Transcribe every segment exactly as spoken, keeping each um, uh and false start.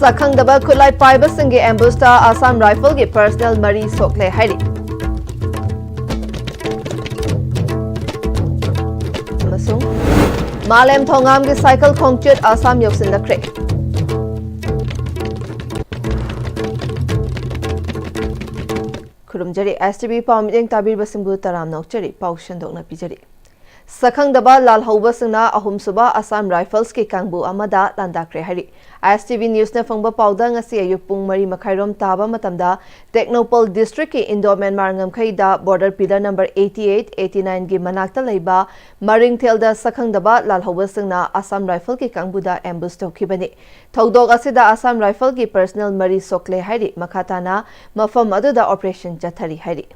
ꯁꯛꯈꯪꯗꯕ ꯈꯨꯠꯂꯥꯏ ꯄꯥꯏꯕꯁꯤꯡꯒꯤ ꯑꯦꯝꯕꯨꯁꯇ ꯑꯁꯥꯝ ꯔꯥꯏꯐꯜꯒꯤ ꯄꯔꯁꯅꯦꯜ ꯃꯔꯤ ꯁꯣꯛꯂꯦ ꯍꯥꯏꯔꯤ꯫ ꯑꯃꯁꯨꯡ ꯃꯥꯂꯦꯝ ꯊꯣꯉꯥꯝꯒꯤ ꯁꯥꯏꯀꯜ ꯈꯣꯡꯆꯠ ꯑꯁꯥꯝ ꯌꯧꯁꯤꯜꯂꯛꯈ꯭ꯔꯦ꯫ ꯈꯨꯔꯨꯝꯖꯔꯤ꯫ ꯑꯦꯁ ꯇꯤ ꯚꯤ ꯄꯥꯎ ꯃꯤꯠꯌꯦꯡ ꯇꯥꯕꯤꯔꯤꯕꯁꯤꯡꯕꯨ ꯇꯔꯥꯝꯅ ꯑꯣꯛꯆꯔꯤ꯫ ꯄꯥꯎ ꯁꯟꯗꯣꯛꯅ ꯄꯤꯖꯔꯤ꯫ ꯁꯛꯈꯪꯗꯕ ꯂꯥꯜꯍꯧꯕꯁꯤꯡꯅ ꯑꯍꯨꯝꯁꯨꯕ ꯑꯁꯥꯝ ꯔꯥꯏꯐꯜꯁꯀꯤ ꯀꯥꯡꯕꯨ ꯑꯃꯗ ꯂꯥꯟꯗꯥꯈ꯭ꯔꯦ ꯍꯥꯏꯔꯤ꯫ ꯑꯦꯁ ꯇꯤ ꯚꯤ ꯅ꯭ꯌꯨꯁꯅ ꯐꯪꯕ ꯄꯥꯎꯗ ꯉꯁꯤ ꯑꯌꯨꯛ ꯄꯨꯡ ꯃꯔꯤ ꯃꯈꯥꯏꯔꯣꯝ ꯇꯥꯕ ꯃꯇꯝꯗ ꯇꯦꯡꯅꯧꯄꯜ ꯗꯤꯁꯇ꯭ꯔꯤꯛꯀꯤ ꯏꯟꯗꯣ ꯃ꯭ꯌꯥꯟꯃꯥꯔ ꯉꯝꯈꯩꯗ border pillar number eighty eight, eighty ꯅꯥꯏꯟꯒꯤ ꯃꯅꯥꯛꯇ ꯂꯩꯕ ꯃꯔꯤꯡꯊꯦꯜꯗ ꯁꯛꯈꯪꯗꯕ ꯂꯥꯜꯍꯧꯕꯁꯤꯡꯅ ꯑꯁꯥꯝ ꯔꯥꯏꯐꯜꯒꯤ ꯀꯥꯡꯕꯨꯗ ꯑꯦꯝꯕꯨꯁ ꯇꯧꯈꯤꯕꯅꯤ꯫ ꯊꯧꯗꯣꯛ ꯑꯁꯤꯗ ꯑꯁꯥꯝ ꯔꯥꯏꯐꯜꯒꯤ ꯄꯔꯁꯅꯦꯜ ꯃꯔꯤ ꯁꯣꯛꯂꯦ ꯍꯥꯏꯔꯤ꯫ ꯃꯈꯥ ꯇꯥꯅ ꯃꯐꯝ ꯑꯗꯨꯗ ꯑꯣꯄꯔꯦꯁꯟ ꯆꯠꯊꯔꯤ ꯍꯥꯏꯔꯤ꯫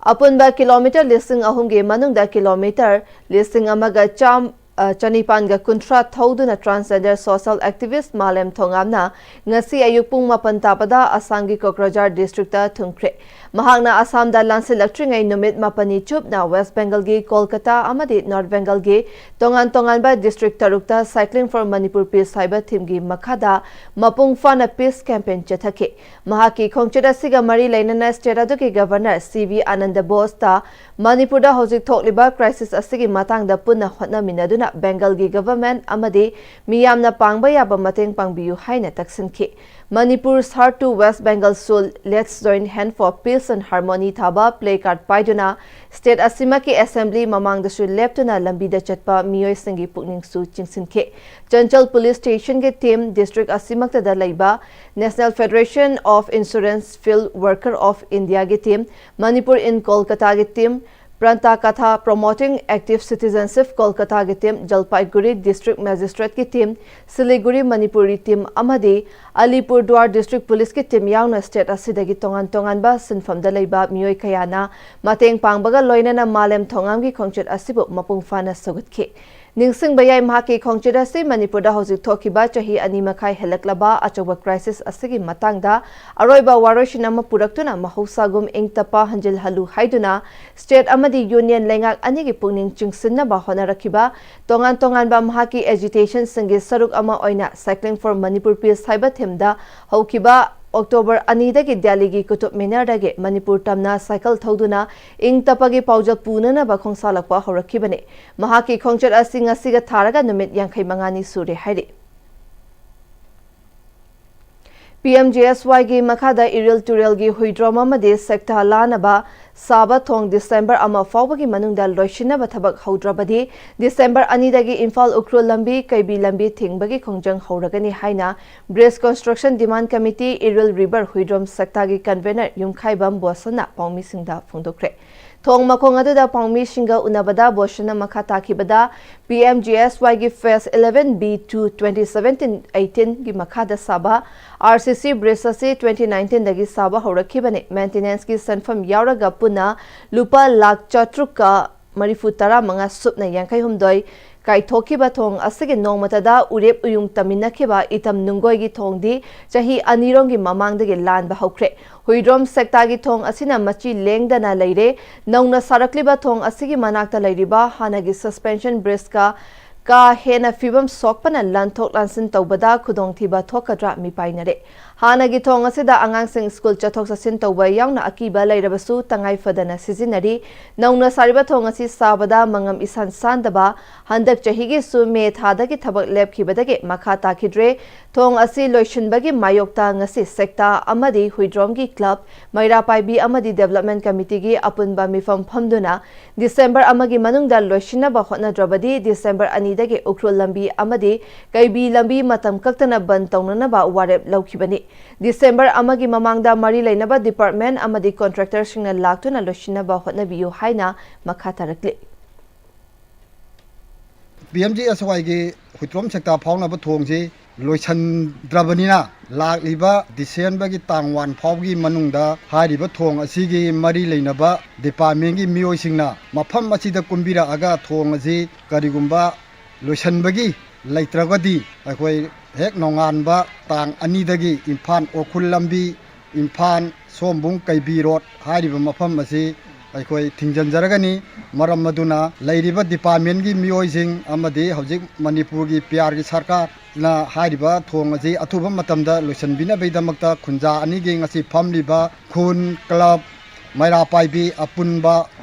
ꯑꯄꯨꯟꯕ ꯀꯤꯂꯣꯃꯤꯇꯔ ꯂꯤꯁꯤꯡ ꯑꯍꯨꯝꯒꯤ ꯃꯅꯨꯡꯗ ꯀꯤꯂꯣꯃꯤꯇꯔ ꯂꯤꯁꯤꯡ ꯑꯃꯒ ꯆꯥꯝ-, ꯑ, ꯆꯅꯤꯄꯥꯟꯒ ꯀꯨꯟꯊ꯭ꯔꯥ ꯊꯧꯗꯨꯅ ꯇ꯭ꯔꯥꯟꯁꯖꯦꯟꯗꯔ ꯁꯣꯁꯦꯜ ꯑꯦꯛꯇꯤꯚꯤꯁ꯭ꯠ ꯃꯥꯂꯦꯝ ꯊꯣꯉꯥꯝꯅ ꯉꯁꯤ ꯑꯌꯨꯛ ꯄꯨꯡ ꯃꯥꯄꯟ ꯇꯥꯕꯗ ꯑꯁꯥꯝꯒꯤ ꯀꯣꯀ꯭ꯔꯥꯖꯥꯔ ꯗꯤꯁꯇ꯭ꯔꯤꯛꯇ ꯊꯨꯡꯈ꯭ꯔꯦ꯫ ꯃꯍꯥꯛꯅ ꯑꯁꯥꯝꯗ ꯂꯥꯟꯁꯤꯜꯂꯛꯇ꯭ꯔꯤꯉꯩ ꯅꯨꯃꯤꯠ ꯃꯥꯄꯟꯅꯤ ꯆꯨꯞꯅ ꯋꯦꯁ꯭ꯠ ꯕꯦꯡꯒꯜꯒꯤ ꯀꯣꯜꯀꯇꯥ ꯑꯃꯗꯤ ꯅꯣꯔ꯭ꯠ ꯕꯦꯡꯒꯜꯒꯤ ꯇꯣꯉꯥꯟ ꯇꯣꯉꯥꯟꯕ ꯗꯤꯁꯇ꯭ꯔꯤꯛ ꯇꯔꯨꯛꯇ Cycling for Manipur Peace ꯍꯥꯏꯕ ꯊꯤꯝꯒꯤ ꯃꯈꯥꯗ ꯃꯄꯨꯡ ꯐꯥꯅ ꯄꯤꯁ ꯀꯦꯝꯄꯦꯟ ꯆꯠꯊꯈꯤ꯫ ꯃꯍꯥꯛꯀꯤ ꯈꯣꯡꯆꯠ ꯑꯁꯤꯒ ꯃꯔꯤ ꯂꯩꯅꯅ ꯁ꯭ꯇꯦꯠ ꯑꯗꯨꯒꯤ ꯒꯚꯔꯅꯔ ꯁꯤ ꯚꯤ ꯑꯥꯅꯟꯗ ꯕꯣꯁꯇ ꯃꯅꯤꯄꯨꯔꯗ ꯍꯧꯖꯤꯛ ꯊꯣꯛꯂꯤꯕ ꯀ꯭ꯔꯥꯏꯁꯤꯁ ꯑꯁꯤꯒꯤ ꯃꯇꯥꯡꯗ ꯄꯨꯟꯅ ꯍꯣꯠꯅꯃꯤꯟꯅꯗꯨꯅ ꯕꯦꯡꯒꯜꯒꯤ ꯒꯚꯔꯟꯃꯦꯟꯠ ꯑꯃꯗꯤ ꯃꯤꯌꯥꯝꯅ ꯄꯥꯡꯕ ꯌꯥꯕ ꯃꯇꯦꯡ ꯄꯥꯡꯕꯤꯌꯨ ꯍꯥꯏꯅ ꯇꯛꯁꯤꯟꯈꯤ꯫ Manipur Sar to West Bengal Soul, Let's Join Hand for Peace and Harmony ꯊꯥꯕ ꯄ꯭ꯂꯦ ꯀꯥꯔꯗ ꯄꯥꯏꯗꯨꯅ ꯁ꯭ꯇꯦꯠ ꯑꯁꯤꯃꯛꯀꯤ ꯑꯦꯁꯦꯝꯕ꯭ꯂꯤ ꯃꯃꯥꯡꯗꯁꯨ ꯂꯦꯞꯇꯨꯅ ꯂꯝꯕꯤꯗ ꯆꯠꯄ ꯃꯤꯑꯣꯏꯁꯤꯡꯒꯤ ꯄꯨꯛꯅꯤꯡꯁꯨ ꯆꯤꯡꯁꯤꯟꯈꯤ꯫ ꯆꯟꯆꯜ ꯄꯨꯂꯤꯁ ꯁ꯭ꯇꯦꯁꯟꯒꯤ ꯇꯤꯝ, ꯗꯤꯁꯇ꯭ꯔꯤꯛ ꯑꯁꯤꯃꯛꯇꯗ ꯂꯩꯕ National Federation of Insurance Field Worker of Indiaꯒꯤ ꯇꯤꯝ, Manipur in Kolkataꯒꯤ team, Pranta Katha Promoting Active Citizenship ꯀꯣꯜꯀꯇꯥꯒꯤ ꯇꯤꯝ, ꯖꯜꯄꯥꯏꯒꯨꯔꯤ ꯗꯤꯁꯇ꯭ꯔꯤꯛ ꯃꯦꯖꯤꯁꯇ꯭ꯔꯦꯠꯀꯤ ꯇꯤꯝ, ꯁꯤꯂꯤꯒꯨꯔꯤ ꯃꯅꯤꯄꯨꯔꯤ ꯇꯤꯝ ꯑꯃꯗꯤ ꯑꯂꯤꯄꯨꯔꯗꯨꯋꯥꯔ ꯗꯤꯁꯇ꯭ꯔꯤꯛ ꯄꯨꯂꯤꯁꯀꯤ ꯇꯤꯝ ꯌꯥꯎꯅ ꯁ꯭ꯇꯦꯠ ꯑꯁꯤꯗꯒꯤ ꯇꯣꯉꯥꯟ ꯇꯣꯉꯥꯟꯕ ꯁꯤꯟꯐꯝꯗ ꯂꯩꯕ ꯃꯤꯑꯣꯏ ꯀꯌꯥꯅ ꯃꯇꯦꯡ ꯄꯥꯡꯕꯒ ꯂꯣꯏꯅꯅ ꯃꯥꯂꯦꯝ ꯊꯣꯉꯥꯝꯒꯤ ꯈꯣꯡꯆꯠ ꯑꯁꯤꯕꯨ ꯃꯄꯨꯡ ꯐꯥꯅ ꯁꯧꯒꯠꯈꯤ꯫ ꯅꯤꯡꯁꯤꯡꯕ ꯌꯥꯏ, ꯃꯍꯥꯛꯀꯤ ꯈꯣꯡꯆꯠ ꯑꯁꯤ ꯃꯅꯤꯄꯨꯔꯗ ꯍꯧꯖꯤꯛ ꯊꯣꯛꯈꯤꯕ ꯆꯍꯤ ꯑꯅꯤ ꯃꯈꯥꯏ ꯍꯦꯜꯂꯛꯂꯕ ꯑꯆꯧꯕ crisis ꯑꯁꯤꯒꯤ ꯃꯇꯥꯡꯗ ꯑꯔꯣꯏꯕ ꯋꯥꯔꯣꯏꯁꯤꯟ ꯑꯃ ꯄꯨꯔꯛꯇꯨꯅ ꯃꯍꯧꯁꯥꯒꯨꯝ ꯏꯪ ꯇꯞꯄ ꯍꯟꯖꯤꯜꯍꯜꯂꯨ ꯍꯥꯏꯗꯨꯅ state ꯑꯃꯗꯤ union ꯂꯩꯉꯥꯛ ꯑꯅꯤꯒꯤ ꯄꯨꯛꯅꯤꯡ ꯆꯤꯡꯁꯤꯟꯅꯕ ꯍꯣꯠꯅꯔꯛꯈꯤꯕ ꯇꯣꯉꯥꯟ ꯇꯣꯉꯥꯟꯕ ꯃꯍꯥꯛꯀꯤ agitationꯁꯤꯡꯒꯤ ꯁꯔꯨꯛ ꯑꯃ ꯑꯣꯏꯅ Cycling for Manipur Peace ꯍꯥꯏꯕ themeꯗ ꯍꯧꯈꯤꯕ October ꯑꯅꯤꯗꯒꯤ ꯗꯦꯜꯂꯤꯒꯤ ꯀꯨꯇꯨꯕ ꯃꯤꯅꯔꯗꯒꯤ ꯃꯅꯤꯄꯨꯔ ꯇꯝꯅ cycle ꯊꯧꯗꯨꯅ ꯏꯪ ꯇꯞꯄꯒꯤ ꯄꯥꯎꯖꯦꯜ ꯄꯨꯅꯅꯕ ꯈꯣꯡꯁꯥꯜꯂꯛꯄ ꯍꯧꯔꯛꯈꯤꯕꯅꯤ꯫ ꯃꯍꯥꯛꯀꯤ ꯈꯣꯡꯆꯠ ꯑꯁꯤ ꯉꯁꯤꯒ ꯊꯥꯔꯒ ꯅꯨꯃꯤꯠ ꯌꯥꯡꯈꯩ ꯃꯉꯥꯅꯤ ꯁꯨꯔꯦ ꯍꯥꯏꯔꯤ꯫ ꯄꯤ ꯑꯦꯝ ꯖꯤ ꯑꯦꯁ ꯋꯥꯏꯒꯤ ꯃꯈꯥꯗ ꯏꯔꯤꯜ ꯇꯨꯔꯦꯜꯒꯤ ꯍꯨꯏꯗ꯭ꯔꯣꯝ ꯑꯃꯗꯤ ꯁꯦꯛꯇꯥ ꯂꯥꯟꯅꯕ ꯁꯥꯕ ꯊꯣꯡ December ꯑꯃ ꯐꯥꯎꯕꯒꯤ ꯃꯅꯨꯡꯗ ꯂꯣꯏꯁꯤꯟꯅꯕ ꯊꯕꯛ ꯍꯧꯗ꯭ꯔꯕꯗꯤ December ꯑꯅꯤꯗꯒꯤ ꯏꯝꯐꯥꯜ ꯎꯈ꯭ꯔꯨꯜ ꯂꯝꯕꯤ, ꯀꯩꯕꯤ ꯂꯝꯕꯤ ꯊꯤꯡꯕꯒꯤ ꯈꯣꯡꯖꯪ ꯍꯧꯔꯒꯅꯤ ꯍꯥꯏꯅ Bridge Construction Demand Committee, Iril river Huidrom ꯁꯦꯛꯇꯥꯒꯤ convener ꯌꯨꯝꯈꯥꯏꯕꯝ ꯕꯣꯁꯟꯅ ꯄꯥꯎꯃꯤꯁꯤꯡꯗ ꯐꯣꯡꯗꯣꯛꯈ꯭ꯔꯦ꯫ ꯊꯣꯡ ꯃꯈꯣꯡ ꯑꯗꯨꯗ ꯄꯥꯎꯃꯤꯁꯤꯡꯒ ꯎꯅꯕꯗ ꯕꯣꯁꯟꯅ ꯃꯈꯥ ꯇꯥꯈꯤꯕꯗ, ꯄꯤ ꯑꯦꯝ ꯖꯤ ꯑꯦꯁ ꯋꯥꯏꯒꯤ Phase eleven B two twenty seventeen eighteenꯒꯤ ꯃꯈꯥꯗ ꯁꯥꯕ R C C bridge ꯑꯁꯤ twenty nineteenꯗꯒꯤ ꯁꯥꯕ ꯍꯧꯔꯛꯈꯤꯕꯅꯤ꯫ Maintenanceꯀꯤ ꯁꯦꯟꯐꯝ ꯌꯥꯎꯔꯒ ꯄꯨꯟꯅ ꯂꯨꯄꯥ ꯂꯥꯈ ꯆꯥꯇ꯭ꯔꯨꯛꯀ ꯃꯔꯤꯐꯨ ꯇꯔꯥ ꯃꯉꯥ ꯁꯨꯞꯅ ꯌꯥꯡꯈꯩ ꯍꯨꯝꯗꯣꯏ ꯀꯥꯏꯊꯣꯛꯈꯤꯕ ꯊꯣꯡ ꯑꯁꯤꯒꯤ ꯅꯣꯡꯃꯇꯗ ꯎꯔꯦꯞ ꯎꯌꯨꯡ ꯇꯝꯃꯤꯟꯅꯈꯤꯕ ꯏꯇꯝ ꯅꯨꯡꯒꯣꯏꯒꯤ ꯊꯣꯡꯗꯤ ꯆꯍꯤ ꯑꯅꯤꯔꯣꯝꯒꯤ ꯃꯃꯥꯡꯗꯒꯤ ꯂꯥꯟꯕ ꯍꯧꯈ꯭ꯔꯦ꯫ ꯍꯨꯏꯗ꯭ꯔꯣꯝ ꯁꯦꯛꯇꯥꯒꯤ ꯊꯣꯡ ꯑꯁꯤꯅ ꯃꯆꯤ ꯂꯦꯡꯗꯅ ꯂꯩꯔꯦ꯫ ꯅꯧꯅ ꯁꯥꯔꯛꯂꯤꯕ ꯊꯣꯡ ꯑꯁꯤꯒꯤ ꯃꯅꯥꯛꯇ ꯂꯩꯔꯤꯕ ꯍꯥꯟꯅꯒꯤ suspension bridgeꯀ ꯀꯥ ꯍꯦꯟꯅ ꯐꯤꯕꯝ ꯁꯣꯛꯄꯅ ꯂꯥꯟꯊꯣꯛ ꯂꯥꯟꯁꯤꯟ ꯇꯧꯕꯗ ꯈꯨꯗꯣꯡꯊꯤꯕ ꯊꯣꯛꯀꯗ꯭ꯔꯥ ꯃꯤꯄꯥꯏꯅꯔꯦ꯫ ꯍꯥꯟꯅꯒꯤ ꯊꯣꯡ ꯑꯁꯤꯗ ꯑꯉꯥꯡꯁꯤꯡ ꯁ꯭ꯀꯨꯜ ꯆꯠꯊꯣꯛ ꯆꯠꯁꯤꯟ ꯇꯧꯕ ꯌꯥꯎꯅ ꯑꯀꯤꯕ ꯂꯩꯔꯕꯁꯨ ꯇꯉꯥꯏ ꯐꯗꯅ ꯁꯤꯖꯤꯟꯅꯔꯤ꯫ ꯅꯧꯅ ꯁꯥꯔꯤꯕ ꯊꯣꯡ ꯑꯁꯤ ꯁꯥꯕꯗ ꯃꯉꯝ ꯏꯁꯥꯟ ꯁꯥꯟꯗꯕ ꯍꯟꯗꯛ ꯆꯍꯤꯒꯤꯁꯨ ꯃꯦ ꯊꯥꯗꯒꯤ ꯊꯕꯛ ꯂꯦꯞꯈꯤꯕꯗꯒꯤ ꯃꯈꯥ ꯇꯥꯈꯤꯗ꯭ꯔꯦ꯫ ꯊꯣꯡ ꯑꯁꯤ ꯂꯣꯏꯁꯤꯟꯕꯒꯤ ꯃꯥꯌꯣꯛꯇ ꯉꯁꯤ ꯁꯦꯛꯇꯥ ꯑꯃꯗꯤ ꯍꯨꯏꯗ꯭ꯔꯣꯝꯒꯤ club, ꯃꯩꯔꯥ ꯄꯥꯏꯕꯤ ꯑꯃꯗꯤ development committeeꯒꯤ ꯑꯄꯨꯟꯕ ꯃꯤꯐꯝ ꯐꯝꯗꯨꯅ December ꯑꯃꯒꯤ ꯃꯅꯨꯡꯗ ꯂꯣꯏꯁꯤꯟꯅꯕ ꯍꯣꯠꯅꯗ꯭ꯔꯕꯗꯤ December ꯑꯅꯤꯗꯒꯤ ꯎꯈ꯭ꯔꯨꯜ ꯂꯝꯕꯤ ꯑꯃꯗꯤ ꯀꯩꯕꯤ ꯂꯝꯕꯤ ꯃꯇꯝ ꯀꯛꯇꯅ ꯕꯟ ꯇꯧꯅꯅꯕ ꯋꯥꯔꯦꯞ ꯂꯧꯈꯤꯕꯅꯤ꯫ December ꯑꯃꯒꯤ ꯃꯃꯥꯡꯗ ꯃꯔꯤ ꯂꯩꯅꯕ department ꯑꯃꯗꯤ contractorꯁꯤꯡꯅ ꯂꯥꯛꯇꯨꯅ ꯂꯣꯏꯁꯤꯟꯅꯕ ꯍꯣꯠꯅꯕꯤꯌꯨ ꯍꯥꯏꯅ ꯃꯈꯥ ꯇꯥꯔꯛꯂꯤ꯫ ꯄꯤ ꯑꯦꯝ ꯖꯤ ꯑꯦꯁ ꯋꯥꯏꯒꯤ ꯍꯨꯏꯗ꯭ꯔꯣꯝ ꯁꯦꯛꯇꯥ ꯐꯥꯎꯅꯕ ꯊꯣꯡꯁꯤ ꯂꯣꯏꯁꯤꯟꯗ꯭ꯔꯕꯅꯤꯅ, ꯂꯥꯛꯂꯤꯕ Decemberꯒꯤ ꯇꯥꯡ one ꯐꯥꯎꯒꯤ ꯃꯅꯨꯡꯗ ꯍꯥꯏꯔꯤꯕ ꯊꯣꯡ ꯑꯁꯤꯒꯤ ꯃꯔꯤ ꯂꯩꯅꯕ departmentꯀꯤ ꯃꯤꯑꯣꯏꯁꯤꯡꯅ ꯃꯐꯝ ꯑꯁꯤꯗ ꯀꯨꯝꯕꯤꯔꯛꯑꯒ ꯊꯣꯡ ꯑꯁꯤ ꯀꯔꯤꯒꯨꯝꯕ ꯂꯣꯏꯁꯤꯟꯕꯒꯤ ꯂꯩꯇ꯭ꯔꯒꯗꯤ ꯑꯩꯈꯣꯏ ꯍꯦꯛ ꯅꯣꯡꯉꯥꯟꯕ ꯇꯥꯡ ꯑꯅꯤꯗꯒꯤ ꯏꯝꯐꯥꯜ ꯎꯈ꯭ꯔꯨꯜ ꯂꯝꯕꯤ, ꯏꯝꯐꯥꯜ ꯁꯣꯝꯕꯨꯡ ꯀꯩꯕꯤ ꯔꯣꯗ ꯍꯥꯏꯔꯤꯕ ꯃꯐꯝ ꯑꯁꯤ ꯑꯩꯈꯣꯏ ꯊꯤꯡꯖꯤꯟꯖꯔꯒꯅꯤ꯫ ꯃꯔꯝ ꯑꯗꯨꯅ ꯂꯩꯔꯤꯕ ꯗꯤꯄꯥꯔꯠꯃꯦꯟꯒꯤ ꯃꯤꯑꯣꯏꯁꯤꯡ ꯑꯃꯗꯤ ꯍꯧꯖꯤꯛ ꯃꯅꯤꯄꯨꯔꯒꯤ ꯄꯤ ꯑꯥꯔꯒꯤ ꯁꯔꯀꯥꯔꯅ ꯍꯥꯏꯔꯤꯕ ꯊꯣꯡ ꯑꯁꯤ ꯑꯊꯨꯕ ꯃꯇꯝꯗ ꯂꯣꯏꯁꯤꯟꯕꯤꯅꯕꯒꯤꯗꯃꯛꯇ ꯈꯨꯟꯖꯥ ꯑꯅꯤꯒꯤ ꯉꯁꯤ ꯐꯝꯂꯤꯕ ꯈꯨꯟ, ꯀ꯭ꯂꯕ, ꯃꯩꯔꯥ ꯄꯥꯏꯕꯤ ꯑꯄꯨꯟꯕ,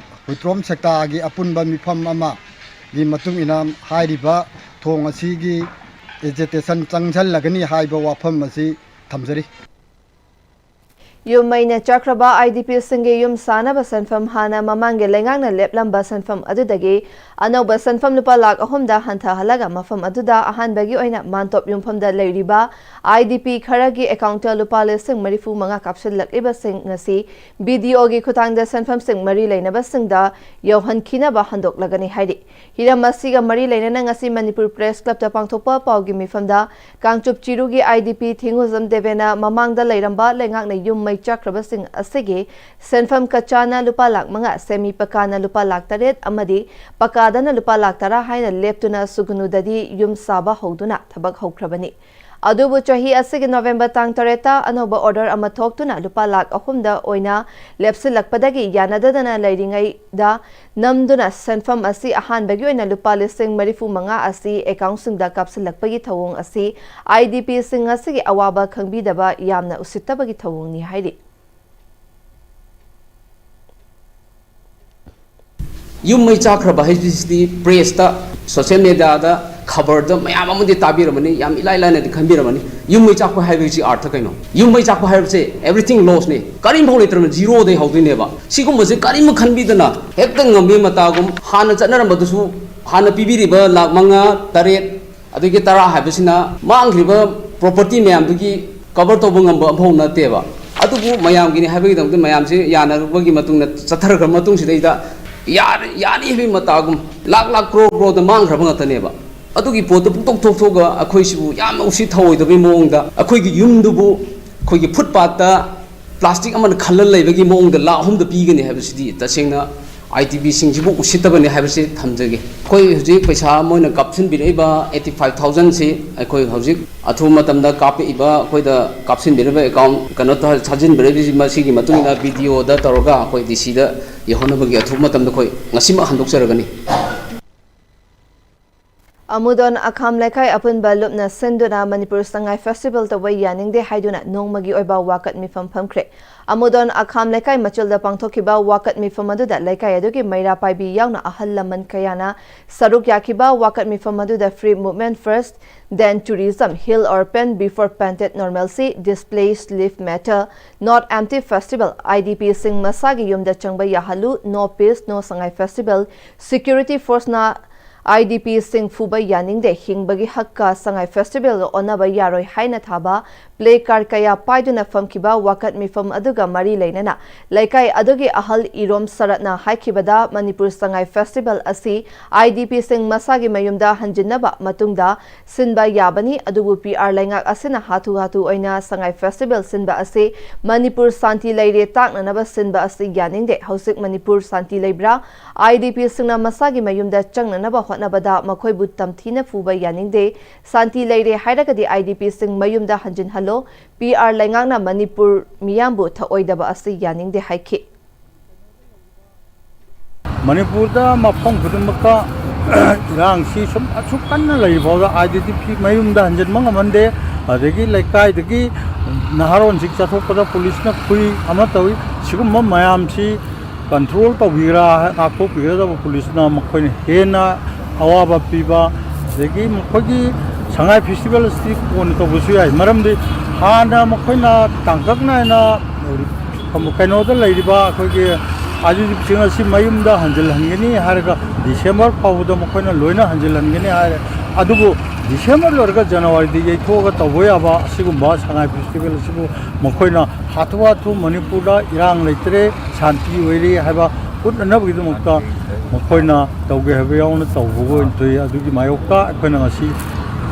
ꯍꯨꯏꯇ꯭ꯔꯣꯝ ꯁꯦꯛꯇꯥꯒꯤ ꯑꯄꯨꯟꯕ ꯃꯤꯐꯝ ꯑꯃꯒꯤ ꯃꯇꯨꯡ ꯏꯟꯅ ꯍꯥꯏꯔꯤꯕ ꯊꯣꯡ ꯑꯁꯤꯒꯤ ꯑꯦꯖꯤꯇꯦꯁꯟ ꯆꯪꯁꯤꯜꯂꯒꯅꯤ ꯍꯥꯏꯕ ꯋꯥꯐꯝ ꯑꯁꯤ ꯊꯝꯖꯔꯤ꯫ ꯌꯨꯝ ꯃꯩꯅ ꯆꯥꯛꯈ꯭ꯔꯕ ꯑꯥꯏ ꯗꯤ ꯄꯤꯁꯤꯡꯒꯤ ꯌꯨꯝ ꯁꯥꯅꯕ ꯁꯦꯟꯐꯝ ꯍꯥꯟꯅ ꯃꯃꯥꯡꯒꯤ ꯂꯩꯉꯥꯛꯅ ꯂꯦꯞꯂꯝꯕ ꯁꯦꯟꯐꯝ ꯑꯗꯨꯗꯒꯤ ꯑꯅꯧꯕ ꯁꯦꯟꯐꯝ ꯂꯨꯄꯥ ꯂꯥꯈ ꯑꯍꯨꯝꯗ ꯍꯟꯊꯍꯜꯂꯒ ꯃꯐꯝ ꯑꯗꯨꯗ ꯑꯍꯥꯟꯕꯒꯤ ꯑꯣꯏꯅ ꯃꯥꯟꯇꯣꯞ ꯌꯨꯝꯐꯝꯗ ꯂꯩꯔꯤꯕ ꯑꯥꯏ ꯗꯤ ꯄꯤ ꯈꯔꯒꯤ ꯑꯦꯀꯥꯎꯟꯇ ꯂꯨꯄꯥ ꯂꯤꯁꯤꯡ ꯃꯔꯤꯐꯨ ꯃꯉꯥ ꯀꯥꯞꯁꯤꯜꯂꯛꯂꯤꯕꯁꯤꯡ ꯉꯁꯤ ꯕꯤ ꯗꯤ ꯑꯣꯒꯤ ꯈꯨꯠꯊꯥꯡꯗ ꯁꯦꯟꯐꯝꯁꯤꯡ ꯃꯔꯤ ꯂꯩꯅꯕꯁꯤꯡꯗ ꯌꯧꯍꯟꯈꯤꯅꯕ ꯍꯟꯗꯣꯛꯂꯒꯅꯤ ꯍꯥꯏꯔꯤ꯫ ꯍꯤꯔꯝ ꯑꯁꯤꯒ ꯃꯔꯤ ꯂꯩꯅꯅ ꯉꯁꯤ ꯃꯅꯤꯄꯨꯔ ꯄ꯭ꯔꯦꯁ ꯀ꯭ꯂꯕꯇ ꯄꯥꯡꯊꯣꯛꯄ ꯄꯥꯎꯒꯤ ꯃꯤꯐꯝꯗ ꯀꯥꯡꯆꯨꯞ ꯆꯤꯔꯨꯒꯤ ꯑꯥꯏ ꯗꯤ ꯄꯤ ꯊꯤꯡꯉꯨꯖꯝ ꯗꯦꯕꯦꯅ ꯃꯃꯥꯡꯗ ꯂꯩꯔꯝꯕ ꯂꯩꯉꯥꯛꯅ ꯌꯨꯝ ꯃꯩ ꯆꯥꯛꯈ꯭ꯔꯕꯁꯤꯡ ꯑꯁꯤꯒꯤ ꯁꯦꯟꯐꯝ ꯀꯆꯥꯅ ꯂꯨꯄꯥ ꯂꯥꯈ ꯃꯉꯥ, ꯁꯦꯃꯤ ꯄꯀꯥꯅ ꯂꯨꯄꯥ ꯂꯥꯈ ꯇꯔꯦꯠ ꯑꯃꯗꯤ ꯄꯀꯥꯗꯅ ꯂꯨꯄꯥ ꯂꯥꯈ ꯇꯔꯥ ꯍꯥꯏꯅ ꯂꯦꯞꯇꯨꯅ ꯁꯨꯒꯅꯨꯗꯗꯤ ꯌꯨꯝ ꯁꯥꯕ ꯍꯧꯗꯨꯅ ꯊꯕꯛ ꯍꯧꯈ꯭ꯔꯕꯅꯤ꯫ ꯑꯗꯨꯕꯨ ꯆꯍꯤ ꯑꯁꯤꯒꯤ ꯅꯣꯕꯦꯝꯕꯔ ꯇꯥꯡ ꯇꯔꯦꯠꯇ ꯑꯅꯧꯕ ꯑꯣꯔꯗꯔ ꯑꯃ ꯊꯣꯛꯇꯨꯅ ꯂꯨꯄꯥ ꯂꯥꯈ ꯑꯍꯨꯝꯗ ꯑꯣꯏꯅ ꯂꯦꯞꯁꯤꯜꯂꯛꯄꯗꯒꯤ ꯌꯥꯅꯗꯗꯅ ꯂꯩꯔꯤꯉꯩꯗ ꯅꯝꯗꯨꯅ ꯁꯦꯟꯐꯝ ꯑꯁꯤ ꯑꯍꯥꯟꯕꯒꯤ ꯑꯣꯏꯅ ꯂꯨꯄꯥ ꯂꯤꯁꯤꯡ ꯃꯔꯤꯐꯨ ꯃꯉꯥ ꯑꯁꯤ ꯑꯦꯀꯥꯎꯟꯁꯤꯡꯗ ꯀꯥꯞꯁꯤꯜꯂꯛꯄꯒꯤ ꯊꯧꯑꯣꯡ ꯑꯁꯤ ꯑꯥꯏ ꯗꯤ ꯄꯤꯁꯤꯡ ꯑꯁꯤꯒꯤ ꯑꯋꯥꯕ ꯈꯪꯕꯤꯗꯕ ꯌꯥꯝꯅ ꯎꯁꯤꯠꯇꯕꯒꯤ ꯊꯧꯑꯣꯡꯅꯤ ꯍꯥꯏꯔꯤ꯫ ꯌꯨꯝ ꯃꯩ ꯆꯥꯛꯈ꯭ꯔꯕ ꯍꯥꯏꯕꯁꯤꯗꯤ ꯄ꯭ꯔꯦꯁꯇ, ꯁꯣꯁꯤꯌꯦꯜ ꯃꯦꯗꯤꯌꯥꯗ, ꯈꯕꯔꯗ ꯃꯌꯥꯝ ꯑꯃꯗꯤ ꯇꯥꯕꯤꯔꯝꯃꯅꯤ, ꯌꯥꯝ ꯏꯂꯥꯏ ꯂꯥꯏꯅꯗꯤ ꯈꯟꯕꯤꯔꯝꯃꯅꯤ꯫ ꯌꯨꯝ ꯃꯩ ꯆꯥꯛꯄ ꯍꯥꯏꯕꯁꯤ ꯑꯥꯔꯊ ꯀꯩꯅꯣ? ꯌꯨꯝ ꯃꯩ ꯆꯥꯛꯄ ꯍꯥꯏꯕꯁꯦ everything lossꯅꯤ, ꯀꯔꯤꯝꯐꯥꯎ ꯂꯩꯇ꯭ꯔꯕꯅꯤ, ꯖꯤꯔꯣꯗꯩ ꯍꯧꯗꯣꯏꯅꯦꯕ꯫ ꯁꯤꯒꯨꯝꯕꯁꯦ ꯀꯔꯤꯝ ꯈꯟꯕꯤꯗꯅ ꯍꯦꯛꯇ ꯉꯝꯕꯤ ꯃꯇꯥꯒꯨꯝ ꯍꯥꯟꯅ ꯆꯠꯅꯔꯝꯕꯗꯨꯁꯨ, ꯍꯥꯟꯅ ꯄꯤꯕꯤꯔꯤꯕ ꯂꯥꯈ ꯃꯉꯥ, ꯇꯔꯦꯠ, ꯑꯗꯒꯤ ꯇꯔꯥ ꯍꯥꯏꯕꯁꯤꯅ ꯃꯥꯡꯈ꯭ꯔꯤꯕ ꯄ꯭ꯔꯣꯄꯔꯇꯤ ꯃꯌꯥꯝꯗꯨꯒꯤ ꯀꯚꯔ ꯇꯧꯕ ꯉꯝꯕ ꯑꯃꯐꯥꯎ ꯅꯠꯇꯦꯕ꯫ ꯑꯗꯨꯕꯨ ꯃꯌꯥꯝꯒꯤꯅꯤ ꯍꯥꯏꯕꯒꯤꯗꯃꯛꯇ ꯃꯌꯥꯝꯁꯦ ꯌꯥꯅꯔꯨꯕꯒꯤ ꯃꯇꯨꯡꯗ ꯆꯠꯊꯔꯈ꯭ꯔ ꯃꯇꯨꯡꯁꯤꯗꯩꯗ ꯌꯥꯔ-, ꯌꯥꯅꯤ ꯍꯥꯏꯕꯒꯤ ꯃꯇꯥꯒꯨꯝ ꯂꯥꯛ ꯂꯥꯛ ꯀ꯭ꯔꯣꯔ ꯀ꯭ꯔꯣꯔꯗ ꯃꯥꯡꯈ꯭ꯔꯕ ꯉꯥꯛꯇꯅꯦꯕ꯫ ꯑꯗꯨꯒꯤ ꯄꯣꯠꯇꯨ ꯄꯨꯡꯇꯣꯛ ꯊꯣꯛꯊꯣꯛꯑꯒ ꯑꯩꯈꯣꯏꯁꯤꯕꯨ ꯌꯥꯝꯅ ꯎꯁꯤꯠ ꯊꯑꯣꯏꯗꯕꯒꯤ ꯃꯑꯣꯡꯗ ꯑꯩꯈꯣꯏꯒꯤ ꯌꯨꯝꯗꯨꯕꯨ ꯑꯩꯈꯣꯏꯒꯤ ꯐꯨꯠꯄꯥꯠꯇ ꯄ꯭ꯂꯥꯁꯇꯤꯛ ꯑꯃꯅ ꯈꯜꯂ ꯂꯩꯕꯒꯤ ꯃꯑꯣꯡꯗ ꯂꯥꯛ ꯑꯍꯨꯝꯗ ꯄꯤꯒꯅꯤ ꯍꯥꯏꯕꯁꯤꯗꯤ ꯇꯁꯦꯡꯅ ꯑꯥꯏ ꯗꯤ ꯄꯤꯁꯤꯡꯁꯤꯕꯨ ꯎꯁꯤꯠꯇꯕꯅꯤ ꯍꯥꯏꯕꯁꯤ ꯊꯝꯖꯒꯦ꯫ ꯑꯩꯈꯣꯏ ꯍꯧꯖꯤꯛ ꯄꯩꯁꯥ ꯃꯣꯏꯅ ꯀꯥꯞꯁꯤꯟꯕꯤꯔꯛꯏꯕ eighty five thousandꯁꯤ ꯑꯩꯈꯣꯏ ꯍꯧꯖꯤꯛ ꯑꯊꯨꯕ ꯃꯇꯝꯗ ꯀꯥꯞꯄꯛꯏꯕ, ꯑꯩꯈꯣꯏꯗ ꯀꯥꯞꯁꯤꯟꯕꯤꯔꯤꯕ account, ꯀꯩꯅꯣ ꯇꯧ-, ꯊꯥꯖꯤꯟꯕꯤꯔꯛꯏꯕꯁꯤ, ꯃꯁꯤꯒꯤ ꯃꯇꯨꯡ ꯏꯟꯅ ꯕꯤ ꯗꯤ ꯑꯣꯗ ꯇꯧꯔꯒ ꯑꯩꯈꯣꯏ ꯗꯤ ꯁꯤꯗ ꯌꯧꯍꯟꯅꯕꯒꯤ ꯑꯊꯨꯕ ꯃꯇꯝꯗ ꯑꯩꯈꯣꯏ ꯉꯁꯤꯃꯛ ꯍꯟꯗꯣꯛꯆꯔꯒꯅꯤ꯫ ꯑꯃꯨꯗꯣꯟ ꯑꯈꯥꯝ ꯂꯩꯀꯥꯏ ꯑꯄꯨꯟꯕ ꯂꯨꯞꯅ ꯁꯤꯟꯗꯨꯅ ꯃꯅꯤꯄꯨꯔ ꯁꯉꯥꯏ ꯐꯦꯁꯇꯤꯚꯦꯜ ꯇꯧꯕ ꯌꯥꯅꯤꯡꯗꯦ ꯍꯥꯏꯗꯨꯅ ꯅꯣꯡꯃꯒꯤ ꯑꯣꯏꯕ ꯋꯥꯀꯠ ꯃꯤꯐꯝ ꯐꯝꯈ꯭ꯔꯦ꯫ ꯑꯃꯨꯗꯣꯟ ꯑꯈꯥꯝ ꯂꯩꯀꯥꯏ ꯃꯆꯤꯜꯗ ꯄꯥꯡꯊꯣꯛꯈꯤꯕ ꯋꯥꯀꯠ ꯃꯤꯐꯝ ꯑꯗꯨꯗ ꯂꯩꯀꯥꯏ ꯑꯗꯨꯒꯤ ꯃꯩꯔꯥ ꯄꯥꯏꯕꯤ ꯌꯥꯎꯅ ꯑꯍꯜ ꯂꯃꯟ ꯀꯌꯥꯅ ꯁꯔꯨꯛ ꯌꯥꯈꯤꯕ ꯋꯥꯀꯠ ꯃꯤꯐꯝ ꯑꯗꯨꯗ Free Movement First, Then Tourism, Heel or Pant Before Panted Normalcy, Displaced Life Matter, Not Empty Festival, I D P ꯁꯤꯡ ꯃꯁꯥꯒꯤ ꯌꯨꯝꯗ ꯆꯪꯕ ꯌꯥꯍꯜꯂꯨ, No Peace, No Sangai Festival, Security Force ꯅ I D P ꯁꯤꯡ ꯐꯨꯕ ꯌꯥꯅꯤꯡꯗꯦ, ꯍꯤꯡꯕꯒꯤ ꯍꯛꯀ ꯁꯉꯥꯏ ꯐꯦꯁꯇꯤꯚꯦꯜꯒ ꯑꯣꯟꯅꯕ ꯌꯥꯔꯣꯏ ꯍꯥꯏꯅ ꯊꯥꯕ ꯄ꯭ꯂꯦ ꯀꯥꯔꯗ ꯀꯌꯥ ꯄꯥꯏꯗꯨꯅ ꯐꯝꯈꯤꯕ ꯋꯥꯀꯠ ꯃꯤꯐꯝ ꯑꯗꯨꯒ ꯃꯔꯤ ꯂꯩꯅꯅ ꯂꯩꯀꯥꯏ ꯑꯗꯨꯒꯤ ꯑꯍꯜ ꯏꯔꯣꯝ ꯁꯔꯠꯅ ꯍꯥꯏꯈꯤꯕꯗ, ꯃꯅꯤꯄꯨꯔ ꯁꯉꯥꯏ ꯐꯦꯁꯇꯤꯚꯦꯜ ꯑꯁꯤ I D P ꯁꯤꯡ ꯃꯁꯥꯒꯤ ꯃꯌꯨꯝꯗ ꯍꯟꯖꯤꯟꯅꯕ ꯃꯇꯨꯡꯗ ꯁꯤꯟꯕ ꯌꯥꯕꯅꯤ, ꯑꯗꯨꯕꯨ P R ꯂꯩꯉꯥꯛ ꯑꯁꯤꯅ ꯍꯥꯊꯨ ꯍꯥꯊꯨ ꯑꯣꯏꯅ ꯁꯉꯥꯏ ꯐꯦꯁꯇꯤꯚꯦꯜ ꯁꯤꯟꯕ ꯑꯁꯤ ꯃꯅꯤꯄꯨꯔ ꯁꯥꯟꯇꯤ ꯂꯩꯔꯦ ꯇꯥꯛꯅꯅꯕ ꯁꯤꯟꯕ ꯑꯁꯤ ꯌꯥꯅꯤꯡꯗꯦ꯫ ꯍꯧꯖꯤꯛ ꯃꯅꯤꯄꯨꯔ ꯁꯥꯟꯇꯤ ꯂꯩꯕ꯭ꯔꯥ? I D P ꯁꯤꯡꯅ ꯃꯁꯥꯒꯤ ꯃꯌꯨꯝꯗ ꯆꯪꯅꯅꯕ ꯍꯣꯠꯅꯕꯗ ꯃꯈꯣꯏꯕꯨ ꯇꯝꯊꯤꯅ ꯐꯨꯕ ꯌꯥꯅꯤꯡꯗꯦ꯫ ꯁꯥꯟꯇꯤ ꯂꯩꯔꯦ ꯍꯥꯏꯔꯒꯗꯤ I D P ꯁꯤꯡ ꯃꯌꯨꯝꯗ ꯍꯟꯖꯤꯟꯍꯜꯂꯣ꯫ P R ꯂꯩꯉꯥꯛꯅ ꯃꯅꯤꯄꯨꯔ ꯃꯤꯌꯥꯝꯕꯨ ꯊꯑꯣꯏꯗꯕ ꯑꯁꯤ ꯌꯥꯅꯤꯡꯗꯦ ꯍꯥꯏꯈꯤ꯫ ꯃꯅꯤꯄꯨꯔꯗ ꯃꯐꯝ ꯈꯨꯗꯤꯡꯃꯛꯇ ꯏꯔꯥꯡꯁꯤ ꯁꯨꯝ ꯑꯁꯨꯛ ꯀꯟꯅ ꯂꯩꯔꯤ ꯐꯥꯎꯗ I D P ꯃꯌꯨꯝꯗ ꯍꯟꯖꯤꯟꯕ ꯉꯝꯍꯟꯗꯦ꯫ ꯑꯗꯒꯤ ꯂꯩꯀꯥꯏꯗꯒꯤ ꯅꯍꯥꯔꯣꯟꯁꯤꯡ ꯆꯠꯊꯣꯛꯄꯗ ꯄꯨꯂꯤꯁꯅ ꯐꯨꯏ ꯑꯃ ꯇꯧꯏ꯫ ꯁꯤꯒꯨꯝꯕ ꯃꯌꯥꯝꯁꯤ ꯀꯟꯇ꯭ꯔꯣꯜ ꯇꯧꯕꯤꯒ꯭ꯔꯥ, ꯉꯥꯛꯊꯣꯛꯄꯤꯒꯗꯕ ꯄꯨꯂꯤꯁꯅ ꯃꯈꯣꯏꯅ ꯍꯦꯟꯅ ꯑꯋꯥꯕ ꯄꯤꯕ, ꯑꯗꯒꯤ ꯃꯈꯣꯏꯒꯤ ꯁꯉꯥꯏ ꯐꯦꯁꯇꯤꯚꯦꯜ ꯑꯁꯤ ꯀꯣꯟꯅ ꯇꯧꯕꯁꯨ ꯌꯥꯏ꯫ ꯃꯔꯝꯗꯤ ꯍꯥꯟꯅ ꯃꯈꯣꯏꯅ ꯇꯥꯡꯀꯛ ꯅꯥꯏꯅ ꯀꯩꯅꯣꯗ ꯂꯩꯔꯤꯕ ꯑꯩꯈꯣꯏꯒꯤ ꯑꯥꯏ ꯗꯤ ꯄꯤꯁꯤꯡ ꯑꯁꯤ ꯃꯌꯨꯝꯗ ꯍꯟꯖꯤꯜꯍꯟꯒꯅꯤ ꯍꯥꯏꯔꯒ ꯗꯤꯁꯦꯝꯕꯔ ꯐꯥꯎꯕꯗ ꯃꯈꯣꯏꯅ ꯂꯣꯏꯅ ꯍꯟꯖꯤꯜꯍꯟꯒꯅꯤ ꯍꯥꯏꯔꯦ꯫ ꯑꯗꯨꯕꯨ ꯗꯤꯁꯦꯝꯕꯔ ꯂꯣꯏꯔꯒ ꯖꯅꯋꯥꯔꯤꯗ ꯌꯩꯊꯣꯛꯑꯒ ꯇꯧꯕ ꯌꯥꯕ ꯑꯁꯤꯒꯨꯝꯕ ꯁꯉꯥꯏ ꯐꯦꯁꯇꯤꯚꯦꯜ ꯑꯁꯤꯕꯨ ꯃꯈꯣꯏꯅ ꯍꯥꯊꯨ ꯍꯥꯊꯨ ꯃꯅꯤꯄꯨꯔꯗ ꯏꯔꯥꯡ ꯂꯩꯇ꯭ꯔꯦ, ꯁꯥꯟꯇꯤ ꯑꯣꯏꯔꯦ ꯍꯥꯏꯕ ꯎꯠꯅꯅꯕꯒꯤꯗꯃꯛꯇ ꯃꯈꯣꯏꯅ ꯇꯧꯒꯦ ꯍꯥꯏꯕ ꯌꯥꯎꯅ ꯇꯧꯕꯒ ꯑꯣꯏꯅ ꯊꯣꯛꯏ꯫ ꯑꯗꯨꯒꯤ ꯃꯥꯌꯣꯛꯇ ꯑꯩꯈꯣꯏꯅ ꯉꯁꯤ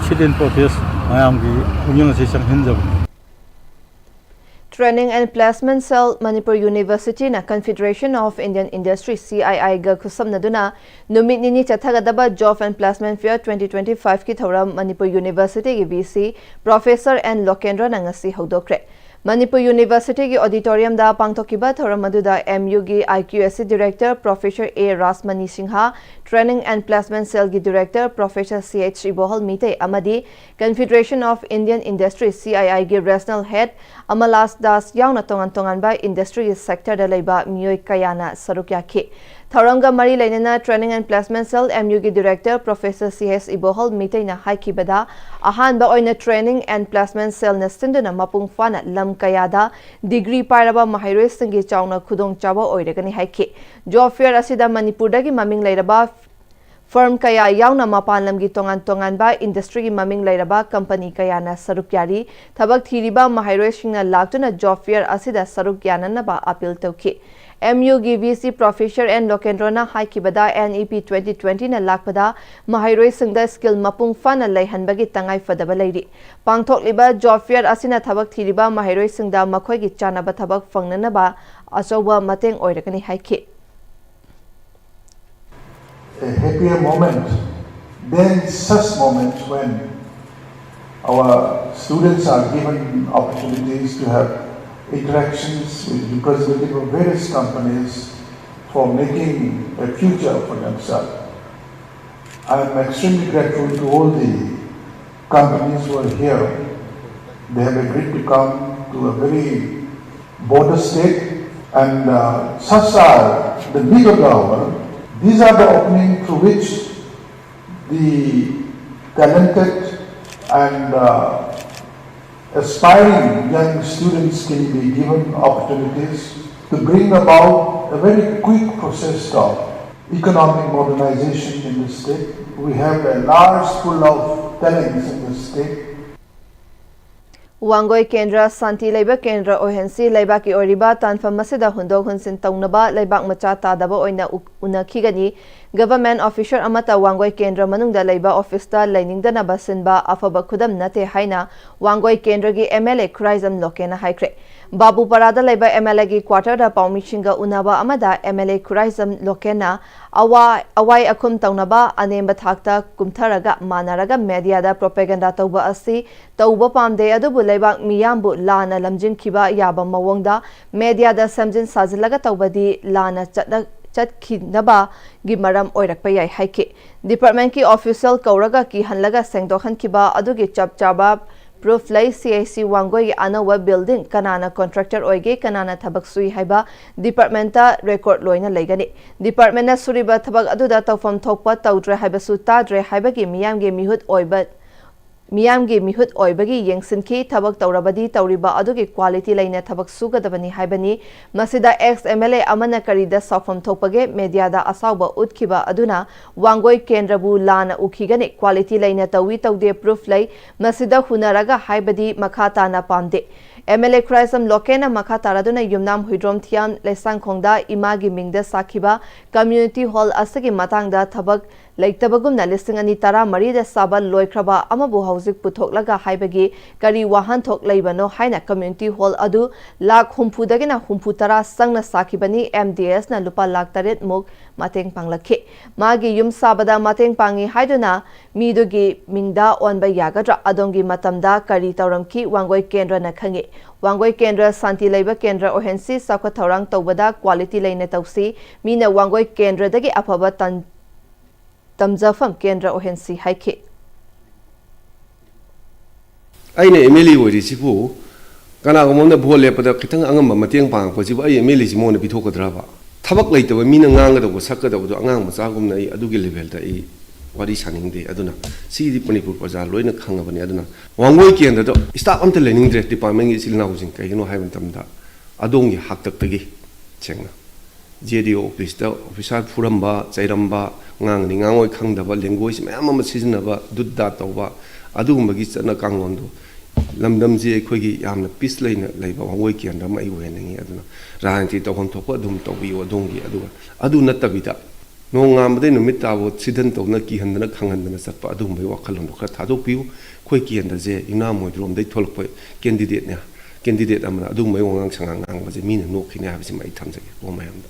sit-in protest ꯃꯌꯥꯝꯒꯤ ꯄꯨꯛꯅꯤꯡ ꯑꯁꯤ ꯆꯪꯍꯟꯖꯕꯅꯤ꯫ Training and Placement Cell, Manipur University ꯅ Confederation of Indian Industry, C I I ꯒ ꯈꯨꯠꯁꯝꯅꯗꯨꯅ ꯅꯨꯃꯤꯠ ꯅꯤꯅꯤ ꯆꯠꯊꯒꯗꯕ Job and Placement Fair twenty twenty-five ꯀꯤ ꯊꯧꯔꯝ ꯃꯅꯤꯄꯨꯔ University ꯒꯤ V C Professor N ꯂꯣꯀꯦꯟꯗ꯭ꯔꯅ ꯉꯁꯤ ꯍꯧꯗꯣꯛꯈ꯭ꯔꯦ꯫ ꯃꯅꯤꯄꯨꯔ University ꯒꯤ auditorium ꯗ ꯄꯥꯡꯊꯣꯛꯈꯤꯕ ꯊꯧꯔꯝ ꯑꯗꯨꯗ M U ꯒꯤ I Q S C Director Professor A Rajmani Singh, Training and Placement Cell ꯒꯤ Director Professor C H ꯏꯕꯣꯍꯜ Meitei ꯑꯃꯗꯤ Confederation of Indian Industry, C I I ꯒꯤ Regional Head ꯑꯃꯂꯥꯁ ꯗꯥꯁ ꯌꯥꯎꯅ ꯇꯣꯉꯥꯟ ꯇꯣꯉꯥꯟꯕ industry ꯒꯤ sector ꯗ ꯂꯩꯕ ꯃꯤꯑꯣꯏ ꯀꯌꯥꯅ ꯁꯔꯨꯛ ꯌꯥꯈꯤ꯫ ꯊꯧꯔꯝꯒ ꯃꯔꯤ ꯂꯩꯅꯅ Training and Placement Cell, M U ꯒꯤ Director Professor C H ꯏꯕꯣꯍꯜ ꯃꯤꯇꯩꯅ ꯍꯥꯏꯈꯤꯕꯗ, ꯑꯍꯥꯟꯕ ꯑꯣꯏꯅ Training and Placement Cell ꯅ ꯁꯤꯟꯗꯨꯅ ꯃꯄꯨꯡ ꯐꯥꯅ ꯂꯝ ꯀꯌꯥꯗ degree ꯄꯥꯏꯔꯕ ꯃꯍꯩꯔꯣꯏꯁꯤꯡꯒꯤ ꯆꯥꯎꯅ ꯈꯨꯗꯣꯡꯆꯥꯕ ꯑꯣꯏꯔꯒꯅꯤ ꯍꯥꯏꯈꯤ꯫ Job fair ꯑꯁꯤꯗ ꯃꯅꯤꯄꯨꯔꯗꯒꯤ ꯃꯃꯤꯡ ꯂꯩꯔꯕ firm ꯀꯌꯥ ꯌꯥꯎꯅ ꯃꯄꯥꯟ ꯂꯝꯒꯤ ꯇꯣꯉꯥꯟ ꯇꯣꯉꯥꯟꯕ industry ꯒꯤ ꯃꯃꯤꯡ ꯂꯩꯔꯕ company ꯀꯌꯥꯅ ꯁꯔꯨꯛ ꯌꯥꯔꯤ꯫ ꯊꯕꯛ ꯊꯤꯔꯤꯕ ꯃꯍꯩꯔꯣꯏꯁꯤꯡꯅ ꯂꯥꯛꯇꯨꯅ job fair ꯑꯁꯤꯗ ꯁꯔꯨꯛ ꯌꯥꯅꯅꯕ appeal ꯇꯧꯈꯤ꯫ M U ꯒꯤ V C Professor N ꯂꯣꯀꯦꯟꯗ꯭ꯔꯣꯅ ꯍꯥꯏꯈꯤꯕꯗ, N E P twenty twenty ꯅ ꯂꯥꯛꯄꯗ ꯃꯍꯩꯔꯣꯏꯁꯤꯡꯗ skill ꯃꯄꯨꯡ ꯐꯥꯅ ꯂꯩꯍꯟꯕꯒꯤ ꯇꯉꯥꯏ ꯐꯗꯕ ꯂꯩꯔꯤ꯫ ꯄꯥꯡꯊꯣꯛꯂꯤꯕ job fair ꯑꯁꯤꯅ ꯊꯕꯛ ꯊꯤꯔꯤꯕ ꯃꯍꯩꯔꯣꯏꯁꯤꯡꯗ ꯃꯈꯣꯏꯒꯤ ꯆꯥꯅꯕ ꯊꯕꯛ ꯐꯪꯅꯅꯕ ꯑꯆꯧꯕ ꯃꯇꯦꯡ ꯑꯣꯏꯔꯒꯅꯤ ꯍꯥꯏꯈꯤ꯫ A happier moment than such moments when our students are given opportunities to have interactions with representatives of various companies for making a future for themselves. I am extremely grateful to all the companies who are here. They have agreed to come to a very border state, and uh, such are the need of the hour. These are the opening through which the talented and uh, aspiring young students can be given opportunities to bring about a very quick process of economic modernization in the state. We have a large pool of talents in the state. Wangoi ꯀꯦꯟꯗ꯭ꯔ ꯁꯥꯟꯇꯤ ꯂꯩꯕ ꯀꯦꯟꯗ꯭ꯔ ꯑꯣꯏꯍꯟꯁꯤ, ꯂꯩꯕꯥꯛꯀꯤ ꯑꯣꯏꯔꯤꯕ ꯇꯥꯟꯐꯝ ꯑꯁꯤꯗ ꯍꯨꯟꯗꯣꯛ ꯍꯨꯟꯖꯤꯟ ꯇꯧꯅꯕ ꯂꯩꯕꯥꯛ ꯃꯆꯥ ꯇꯥꯗꯕ ꯑꯣꯏꯅ ꯎ-, ꯎꯅꯈꯤꯒꯅꯤ꯫ Government officer ꯑꯃꯠꯇ ꯋꯥꯡꯒꯣꯏ ꯀꯦꯟꯗ꯭ꯔ ꯃꯅꯨꯡꯗ ꯂꯩꯕ ꯑꯣꯐꯤꯁꯇ ꯂꯩꯅꯤꯡꯗꯅꯕ ꯁꯤꯟꯕ ꯑꯐꯕ ꯈꯨꯗꯝ ꯅꯠꯇꯦ ꯍꯥꯏꯅ ꯋꯥꯡꯒꯣꯏ ꯀꯦꯟꯗ꯭ꯔꯒꯤ MLA ꯈꯨꯔꯥꯏꯖꯝ ꯂꯣꯀꯦꯟꯅ ꯍꯥꯏꯈ꯭ꯔꯦ꯫ ꯕꯥꯕꯨꯄꯥꯔꯥꯗ ꯂꯩꯕ MLAꯒꯤ quarterꯗ ꯄꯥꯎꯃꯤꯁꯤꯡꯒ ꯎꯅꯕ ꯑꯃꯗ MLA ꯈꯨꯔꯥꯏꯖꯝ ꯂꯣꯀꯦꯟꯅ ꯑꯋꯥ-, ꯑꯋꯥꯏ ꯑꯈꯨꯝ ꯇꯧꯅꯕ ꯑꯅꯦꯝꯕ ꯊꯥꯛꯇ ꯀꯨꯝꯊꯔꯒ ꯃꯥꯟꯅꯔꯒ mediaꯗ propaganda ꯇꯧꯕ ꯑꯁꯤ ꯇꯧꯕ ꯄꯥꯝꯗꯦ, ꯑꯗꯨꯕꯨ ꯂꯩꯕꯥꯛ ꯃꯤꯌꯥꯝꯕꯨ ꯂꯥꯟꯅ ꯂꯝꯖꯤꯡꯈꯤꯕ ꯌꯥꯕ ꯃꯑꯣꯡꯗ mediaꯗ ꯁꯦꯝꯖꯤꯟ ꯁꯥꯖꯤꯜꯂꯒ ꯇꯧꯕꯗꯤ ꯂꯥꯟꯅ ꯆꯠꯅ-, ꯆꯠꯈꯤꯅꯕꯒꯤ ꯃꯔꯝ ꯑꯣꯏꯔꯛꯄ ꯌꯥꯏ ꯍꯥꯏꯈꯤ꯫ Departmentꯀꯤ official ꯀꯧꯔꯒ ꯀꯤꯍꯜꯂꯒ ꯁꯦꯡꯗꯣꯛꯍꯟꯈꯤꯕ ꯑꯗꯨꯒꯤ ꯆꯞ ꯆꯥꯕ proof ꯂꯩ꯫ CHC ꯋꯥꯡꯒꯣꯏꯒꯤ ꯑꯅꯧꯕ building ꯀꯅꯥꯅ contractor ꯑꯣꯏꯒꯦ, ꯀꯅꯥꯅ ꯊꯕꯛ ꯁꯨꯏ ꯍꯥꯏꯕ departmentꯇ record ꯂꯣꯏꯅ ꯂꯩꯒꯅꯤ꯫ Departmentꯅ ꯁꯨꯔꯤꯕ ꯊꯕꯛ ꯑꯗꯨꯗ ꯇꯧꯐꯝ ꯊꯣꯛꯄ ꯇꯧꯗ꯭ꯔꯦ ꯍꯥꯏꯕꯁꯨ ꯇꯥꯗ꯭ꯔꯦ ꯍꯥꯏꯕꯒꯤ ꯃꯤꯌꯥꯝꯒꯤ ꯃꯤꯍꯨꯠ ꯑꯣꯏꯕ, ꯃꯤꯌꯥꯝꯒꯤ ꯃꯤꯍꯨꯠ ꯑꯣꯏꯕꯒꯤ ꯌꯦꯡꯁꯤꯟꯈꯤ꯫ ꯊꯕꯛ ꯇꯧꯔꯕꯗꯤ ꯇꯧꯔꯤꯕ ꯑꯗꯨꯒꯤ quality ꯂꯩꯅ ꯊꯕꯛ ꯁꯨꯒꯗꯕꯅꯤ ꯍꯥꯏꯕꯅꯤ꯫ ꯃꯁꯤꯗ ex MLA ꯑꯃꯅ ꯀꯔꯤꯗ ꯁꯥꯎꯐꯝ ꯊꯣꯛꯄꯒꯦ? Mediaꯗ ꯑꯁꯥꯎꯕ ꯎꯠꯈꯤꯕ ꯑꯗꯨꯅ ꯋꯥꯡꯒꯣꯏ ꯀꯦꯟꯗ꯭ꯔꯕꯨ ꯂꯥꯟꯅ ꯎꯈꯤꯒꯅꯤ꯫ Quality ꯂꯩꯅ ꯇꯧꯏ ꯇꯧꯗꯦ proof ꯂꯩ꯫ ꯃꯁꯤꯗ ꯍꯨꯟꯅꯔꯒ ꯍꯥꯏꯕꯗꯤ ꯃꯈꯥ ꯇꯥꯅ ꯄꯥꯝꯗꯦ꯫ MLA ꯈꯨꯔꯥꯏꯁꯝ ꯂꯣꯀꯦꯟꯅ ꯃꯈꯥ ꯇꯥꯔꯗꯨꯅ ꯌꯨꯝꯅꯥꯝ ꯍꯨꯏꯗ꯭ꯔꯣꯝ ꯊꯤꯌꯥꯝ ꯂꯩꯁꯥꯡꯈꯣꯡꯗ ꯏꯃꯥꯒꯤ ꯃꯤꯡꯗ ꯁꯥꯈꯤꯕ community hall ꯑꯁꯤꯒꯤ ꯃꯇꯥꯡꯗ ꯊꯕꯛ ꯂꯩꯇꯕꯒꯨꯝꯅ ꯂꯤꯁꯤꯡ ꯑꯅꯤ ꯇꯔꯥꯃꯔꯤꯗ ꯁꯥꯕ ꯂꯣꯏꯈ꯭ꯔꯕ ꯑꯃꯕꯨ ꯍꯧꯖꯤꯛ ꯄꯨꯊꯣꯛꯂꯒ ꯍꯥꯏꯕꯒꯤ ꯀꯔꯤ ꯋꯥꯍꯟꯊꯣꯛ ꯂꯩꯕꯅꯣ ꯍꯥꯏꯅ community hall ꯑꯗꯨ ꯂꯥꯈ ꯍꯨꯝꯐꯨꯗꯒꯤꯅ ꯍꯨꯝꯐꯨ ꯇꯔꯥ ꯆꯪꯅ ꯁꯥꯈꯤꯕꯅꯤ꯫ MDSꯅ ꯂꯨꯄꯥ ꯂꯥꯈ ꯇꯔꯦꯠ ꯃꯨꯛ ꯃꯇꯦꯡ ꯄꯥꯡꯂꯛꯈꯤ꯫ ꯃꯥꯒꯤ ꯌꯨꯝ ꯁꯥꯕꯗ ꯃꯇꯦꯡ ꯄꯥꯡꯉꯤ ꯍꯥꯏꯗꯨꯅ ꯃꯤꯗꯨꯒꯤ ꯃꯤꯡꯗ ꯑꯣꯟꯕ ꯌꯥꯒꯗ꯭ꯔꯥ? ꯑꯗꯣꯝꯒꯤ ꯃꯇꯝꯗ ꯀꯔꯤ ꯇꯧꯔꯝꯈꯤ? ꯋꯥꯡꯒꯣꯏ ꯀꯦꯟꯗ꯭ꯔꯅ ꯈꯪꯉꯤ꯫ ꯋꯥꯡꯒꯣꯏ ꯀꯦꯟꯗ꯭ꯔ ꯁꯥꯟꯇꯤ ꯂꯩꯕ ꯀꯦꯟꯗ꯭ꯔ ꯑꯣꯏꯍꯟꯁꯤ꯫ ꯆꯥꯎꯈꯠ ꯊꯧꯔꯥꯡ ꯇꯧꯕꯗ quality ꯂꯩꯅ ꯇꯧꯁꯤ꯫ ꯃꯤꯅ ꯋꯥꯡꯒꯣꯏ ꯀꯦꯟꯗ꯭ꯔꯗꯒꯤ ꯑꯐꯕ ꯇꯝ-, ꯇꯝꯖꯐꯝ ꯀꯦꯟꯗ꯭ꯔ ꯑꯣꯏꯍꯟꯁꯤ ꯍꯥꯏꯈꯤ꯫ ꯑꯩꯅ MLA ꯑꯣꯏꯔꯤꯁꯤꯕꯨ ꯀꯅꯥꯒꯨꯝꯕ ꯑꯃꯅ vote ꯂꯦꯞꯄꯗ ꯈꯤꯇꯪ ꯑꯉꯝꯕ ꯃꯇꯦꯡ ꯄꯥꯡꯉꯛꯄꯁꯤꯕꯨ ꯑꯩ MLAꯁꯤ ꯃꯉꯣꯟꯗ ꯄꯤꯊꯣꯛꯀꯗ꯭ꯔꯕ? ꯊꯕꯛ ꯂꯩꯇꯕ ꯃꯤꯅ ꯉꯥꯡꯒꯗꯧꯕ ꯁꯛꯀꯗꯧꯕꯗꯣ ꯑꯉꯥꯡ ꯃꯆꯥꯒꯨꯝꯅ ꯑꯩ ꯑꯗꯨꯒꯤ levelꯗ ꯑꯩ ꯋꯥꯔꯤ ꯁꯥꯅꯤꯡꯗꯦ꯫ ꯑꯗꯨꯅ ꯁꯤꯒꯤꯗꯤ ꯃꯅꯤꯄꯨꯔ ꯄ꯭ꯔꯖꯥ ꯂꯣꯏꯅ ꯈꯪꯉꯕꯅꯤ꯫ ꯑꯗꯨꯅ ꯋꯥꯡꯒꯣꯏ ꯀꯦꯟꯗ꯭ꯔꯗ staff ꯑꯝꯇ ꯂꯩꯅꯤꯡꯗ꯭ꯔꯦ departmentꯀꯤ ꯏꯆꯤꯜ ꯏꯅꯥꯎꯁꯤꯡ꯫ ꯀꯩꯒꯤꯅꯣ ꯍꯥꯏꯕ ꯃꯇꯝꯗ ꯑꯗꯣꯝꯒꯤ ꯍꯥꯛꯇꯛꯇꯒꯤ ꯁꯦꯡꯅ JDO officeꯇ officer ꯐꯨꯔꯝꯕ, ꯆꯩꯔꯝꯕ, ꯉꯥꯡꯅꯤ ꯉꯥꯡꯉꯣꯏ ꯈꯪꯗꯕ language ꯃꯌꯥꯝ ꯑꯃ ꯁꯤꯖꯤꯟꯅꯕ, ꯗꯨꯠ ꯗꯥꯠ ꯇꯧꯕ, ꯑꯗꯨꯒꯨꯝꯕꯒꯤ ꯆꯠꯅ ꯀꯥꯡꯂꯣꯟꯗꯣ ꯂꯝꯗꯝꯁꯤ ꯑꯩꯈꯣꯏꯒꯤ ꯌꯥꯝꯅ peace ꯂꯩꯅ ꯂꯩꯕ ꯋꯥꯡꯒꯣꯏ ꯀꯦꯟꯗ꯭ꯔ ꯑꯃ ꯑꯩ ꯑꯣꯏꯍꯟꯅꯤꯡꯉꯤ꯫ ꯑꯗꯨꯅ ꯔꯥꯖꯅꯤꯇꯤ ꯇꯧꯐꯝ ꯊꯣꯛꯄ ꯑꯗꯨꯝ ꯇꯧꯕꯤꯌꯨ꯫ ꯑꯗꯣꯝꯒꯤ ꯑꯗꯨꯒ ꯑꯗꯨ ꯅꯠꯇꯕꯤꯗ ꯅꯣꯡꯉꯥꯟꯕꯗꯩ ꯅꯨꯃꯤꯠ ꯇꯥꯕ ꯁꯤꯗꯟ ꯇꯧꯗꯅ, ꯀꯤꯍꯟꯗꯅ ꯈꯪꯍꯟꯗꯅ ꯆꯠꯄ ꯑꯗꯨꯒꯨꯝꯕꯒꯤ ꯋꯥꯈꯜꯂꯣꯟꯗꯣ ꯈꯔ ꯊꯥꯗꯣꯛꯄꯤꯌꯨ꯫ ꯑꯩꯈꯣꯏ ꯀꯦꯟꯗ꯭ꯔꯁꯦ ꯏꯉꯥ ꯃꯣꯏꯗꯨꯔꯣꯝꯗꯩ ꯊꯣꯛꯂꯛꯄ ꯀꯦꯟꯗꯤꯗꯦꯠꯅꯦ꯫ ꯀꯦꯟꯗꯤꯗꯦꯠ ꯑꯃꯅ ꯑꯗꯨꯒꯨꯝꯕꯒꯤ ꯋꯥꯉꯥꯡ ꯁꯉꯥꯡ ꯉꯥꯡꯕꯁꯦ ꯃꯤꯅ ꯅꯣꯛꯈꯤꯅꯤ ꯍꯥꯏꯕꯁꯤꯃ ꯑꯩ ꯊꯝꯖꯒꯦ ꯀꯣ ꯃꯌꯥꯝꯗ꯫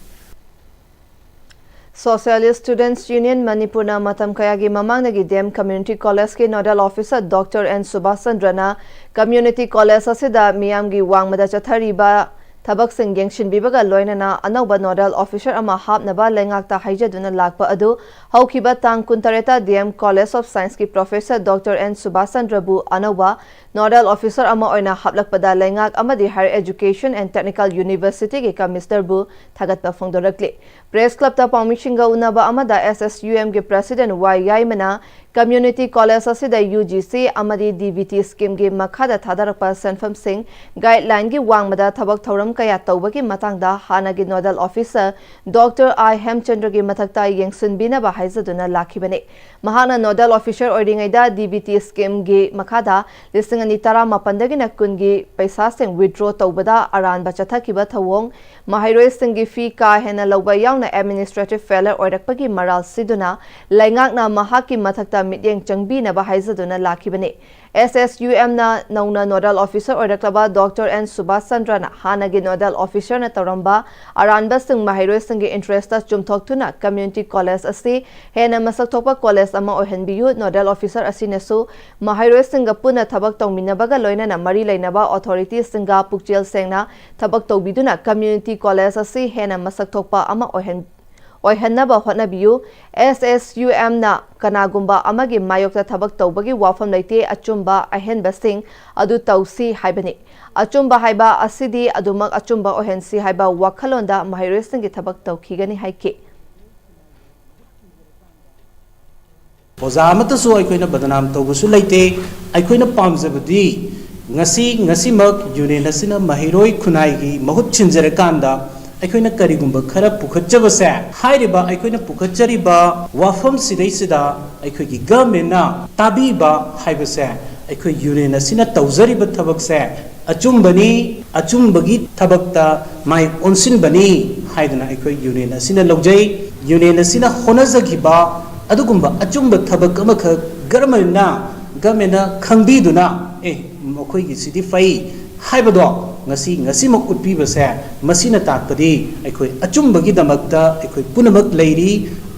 Socialist Students Union ꯃꯅꯤꯄꯨꯔꯅ ꯃꯇꯝ ꯀꯌꯥꯒꯤ ꯃꯃꯥꯡꯗꯒꯤ ꯗꯤ ꯑꯦꯝ Community College ꯀꯤ Nodal Officer Doctor N ꯁꯨꯕꯥꯁ ꯆꯟꯗ꯭ꯔꯅ community college ꯑꯁꯤꯗ ꯃꯤꯌꯥꯝꯒꯤ ꯋꯥꯡꯃꯗ ꯆꯠꯊꯔꯤꯕ ꯊꯕꯛꯁꯤꯡ ꯌꯦꯡꯁꯤꯟꯕꯤꯕꯒ ꯂꯣꯏꯅꯅ ꯑꯅꯧꯕ Nodal Officer ꯑꯃ ꯍꯥꯞꯅꯕ ꯂꯩꯉꯥꯛꯇ ꯍꯥꯏꯖꯗꯨꯅ ꯂꯥꯛꯄ ꯑꯗꯨ ꯍꯧꯈꯤꯕ ꯇꯥꯡ ꯀꯨꯟꯇꯔꯦꯠꯇ D M College of Science ꯀꯤ Professor Doctor N ꯁꯨꯕꯥꯁ ꯆꯟꯗ꯭ꯔꯕꯨ ꯑꯅꯧꯕ Nodal Officer ꯑꯃ ꯑꯣꯏꯅ ꯍꯥꯞꯂꯛꯄꯗ ꯂꯩꯉꯥꯛ ꯑꯃꯗꯤ Higher Education and Technical University ꯒꯤ Commissioner ꯕꯨ ꯊꯥꯒꯠꯄ ꯐꯣꯡꯗꯣꯔꯛꯂꯤ꯫ Press Club ꯇ ꯄꯥꯎꯃꯤꯁꯤꯡꯒ ꯎꯅꯕ ꯑꯃꯗ S S U M ꯒꯤ President ꯋꯥꯏ ꯌꯥꯏꯃꯅ community college ꯑꯁꯤꯗ U G C ꯑꯃꯗꯤ D B T scheme ꯒꯤ ꯃꯈꯥꯗ ꯊꯥꯗꯔꯛꯄ ꯁꯦꯟꯐꯝꯁꯤꯡ guideline ꯒꯤ ꯋꯥꯡꯃꯗ ꯊꯕꯛ ꯊꯧꯔꯝ ꯀꯌꯥ ꯇꯧꯕꯒꯤ ꯃꯇꯥꯡꯗ ꯍꯥꯟꯅꯒꯤ Nodal Officer Doctor I ꯍꯦꯝꯆꯟꯗ꯭ꯔꯒꯤ ꯃꯊꯛꯇ ꯌꯦꯡꯁꯤꯟꯕꯤꯅꯕ ꯍꯥꯏꯖꯗꯨꯅ ꯂꯥꯛꯈꯤꯕꯅꯤ꯫ ꯃꯍꯥꯛꯅ Nodal Officer ꯑꯣꯏꯔꯤꯉꯩꯗ D B T scheme ꯒꯤ ꯃꯈꯥꯗ ꯂꯤꯁꯤꯡ ꯑꯅꯤ ꯇꯔꯥꯃꯥꯄꯟꯗꯒꯤꯅ ꯀꯨꯟꯒꯤ ꯄꯩꯁꯥꯁꯤꯡ withdraw ꯇꯧꯕꯗ ꯑꯔꯥꯟꯕ ꯆꯠꯊꯈꯤꯕ ꯊꯧꯑꯣꯡ, ꯃꯍꯩꯔꯣꯏꯁꯤꯡꯒꯤ fee ꯀꯥ ꯍꯦꯟꯅ ꯂꯧꯕ ꯌꯥꯎꯅ administrative failure ꯑꯣꯏꯔꯛꯄꯒꯤ ꯃꯔꯥꯜ ꯁꯤꯗꯨꯅ ꯂꯩꯉꯥꯛꯅ ꯃꯍꯥꯛꯀꯤ ꯃꯊꯛꯇ ꯃꯤꯠꯌꯦꯡ ꯆꯪꯕꯤꯅꯕ ꯍꯥꯏꯖꯗꯨꯅ ꯂꯥꯛꯈꯤꯕꯅꯤ꯫ S S U M ꯅ ꯅꯧꯅ Nodal Officer ꯑꯣꯏꯔꯛꯂꯕ Doctor N ꯁꯨꯕꯥꯁ ꯆꯟꯗ꯭ꯔꯅ ꯍꯥꯟꯅꯒꯤ Nodal Officer ꯅ ꯇꯧꯔꯝꯕ ꯑꯔꯥꯟꯕꯁꯤꯡ ꯃꯍꯩꯔꯣꯏꯁꯤꯡꯒꯤ interest ꯇ ꯆꯨꯝꯊꯣꯛꯇꯨꯅ community college ꯑꯁꯤ ꯍꯦꯟꯅ ꯃꯁꯛ ꯊꯣꯛꯄ college ꯑꯃ ꯑꯣꯏꯍꯟꯕꯤꯌꯨ꯫ Nodal Officer ꯑꯁꯤꯅꯁꯨ ꯃꯍꯩꯔꯣꯏꯁꯤꯡꯒ ꯄꯨꯟꯅ ꯊꯕꯛ ꯇꯧꯃꯤꯟꯅꯕꯒ ꯂꯣꯏꯅꯅ ꯃꯔꯤ ꯂꯩꯅꯕ authority ꯁꯤꯡꯒ ꯄꯨꯛꯆꯦꯜ ꯁꯦꯡꯅ ꯊꯕꯛ ꯇꯧꯕꯤꯗꯨꯅ community college ꯑꯁꯤ ꯍꯦꯟꯅ ꯃꯁꯛ ꯊꯣꯛꯄ ꯑꯃ ꯑꯣꯏꯍꯟ ꯑꯣꯏꯍꯟꯅꯕ ꯍꯣꯠꯅꯕꯤꯌꯨ꯫ S S U M ꯅ ꯀꯅꯥꯒꯨꯝꯕ ꯑꯃꯒꯤ ꯃꯥꯌꯣꯛꯇ ꯊꯕꯛ ꯇꯧꯕꯒꯤ ꯋꯥꯐꯝ ꯂꯩꯇꯦ, ꯑꯆꯨꯝꯕ ꯑꯍꯦꯟꯕꯁꯤꯡ ꯑꯗꯨ ꯇꯧꯁꯤ ꯍꯥꯏꯕꯅꯤ꯫ ꯑꯆꯨꯝꯕ ꯍꯥꯏꯕ ꯑꯁꯤꯗꯤ ꯑꯗꯨꯃꯛ ꯑꯆꯨꯝꯕ ꯑꯣꯏꯍꯟꯁꯤ ꯍꯥꯏꯕ ꯋꯥꯈꯜꯂꯣꯟꯗ ꯃꯍꯩꯔꯣꯏꯁꯤꯡꯒꯤ ꯊꯕꯛ ꯇꯧꯈꯤꯒꯅꯤ ꯍꯥꯏꯈꯤ꯫ ꯑꯣꯖꯥ ꯑꯃꯠꯇꯁꯨ ꯑꯩꯈꯣꯏꯅ ꯕꯗꯅꯥꯝ ꯇꯧꯕꯁꯨ ꯂꯩꯇꯦ꯫ ꯑꯩꯈꯣꯏꯅ ꯄꯥꯝꯖꯕꯗꯤ ꯉꯁꯤ, ꯉꯁꯤꯃꯛ union ꯑꯁꯤꯅ ꯃꯍꯩꯔꯣꯏ ꯈꯨꯟꯅꯥꯏꯒꯤ ꯃꯍꯨꯠ ꯁꯤꯟꯖꯔꯀꯥꯟꯗ ꯑꯩꯈꯣꯏꯅ ꯀꯔꯤꯒꯨꯝꯕ ꯈꯔ ꯄꯨꯈꯠꯆꯕꯁꯦ, ꯍꯥꯏꯔꯤꯕ ꯑꯩꯈꯣꯏꯅ ꯄꯨꯈꯠꯆꯔꯤꯕ ꯋꯥꯐꯝꯁꯤꯗꯩꯁꯤꯗ ꯑꯩꯈꯣꯏꯒꯤ government ꯅ ꯇꯥꯕꯤꯕ ꯍꯥꯏꯕꯁꯦ, ꯑꯩꯈꯣꯏ union ꯑꯁꯤꯅ ꯇꯧꯖꯔꯤꯕ ꯊꯕꯛꯁꯦ ꯑꯆꯨꯝꯕꯅꯤ, ꯑꯆꯨꯝꯕꯒꯤ ꯊꯕꯛꯇ ꯃꯥꯏ ꯑꯣꯟꯁꯤꯟꯕꯅꯤ ꯍꯥꯏꯗꯅ ꯑꯩꯈꯣꯏ union ꯑꯁꯤꯅ ꯂꯧꯖꯩ꯫ ꯌꯨꯅꯤꯌꯟ ꯑꯁꯤꯅ ꯍꯣꯠꯅꯖꯈꯤꯕ ꯑꯗꯨꯒꯨꯝꯕ ꯑꯆꯨꯝꯕ ꯊꯕꯛ ꯑꯃꯈꯛ ꯒꯔꯃꯦꯟꯅ ꯒꯔꯃꯦꯟꯅ ꯈꯪꯕꯤꯗꯨꯅ, ꯑꯦ, ꯃꯈꯣꯏꯒꯤꯁꯤꯗꯤ ꯐꯩ ꯍꯥꯏꯕꯗꯣ ꯉꯁꯤ ꯉꯁꯤꯃꯛ ꯎꯠꯄꯤꯕꯁꯦ, ꯃꯁꯤꯅ ꯇꯥꯛꯄꯗꯤ ꯑꯩꯈꯣꯏ ꯑꯆꯨꯝꯕꯒꯤꯗꯃꯛꯇ ꯑꯩꯈꯣꯏ ꯄꯨꯝꯅꯃꯛ ꯂꯩꯔꯤ꯫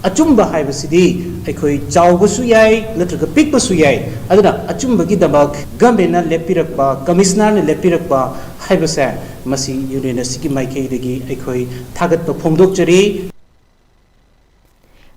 ꯑꯆꯨꯝꯕ ꯍꯥꯏꯕꯁꯤꯗꯤ ꯑꯩꯈꯣꯏ ꯆꯥꯎꯕꯁꯨ ꯌꯥꯏ ꯅꯠꯇ꯭ꯔꯒ ꯄꯤꯛꯄꯁꯨ ꯌꯥꯏ꯫ ꯑꯗꯨꯅ ꯑꯆꯨꯝꯕꯒꯤꯗꯃꯛ ꯒꯔꯃꯦꯟꯅ ꯂꯦꯞꯄꯤꯔꯛꯄ, ꯀꯃꯤꯁꯅꯔꯅ ꯂꯦꯞꯄꯤꯔꯛꯄ ꯍꯥꯏꯕꯁꯦ, ꯃꯁꯤ ꯌꯨꯅꯤꯌꯟ ꯑꯁꯤꯒꯤ ꯃꯥꯏꯀꯩꯗꯒꯤ ꯑꯩꯈꯣꯏ ꯊꯥꯒꯠꯄ ꯐꯣꯡꯗꯣꯛꯆꯔꯤ꯫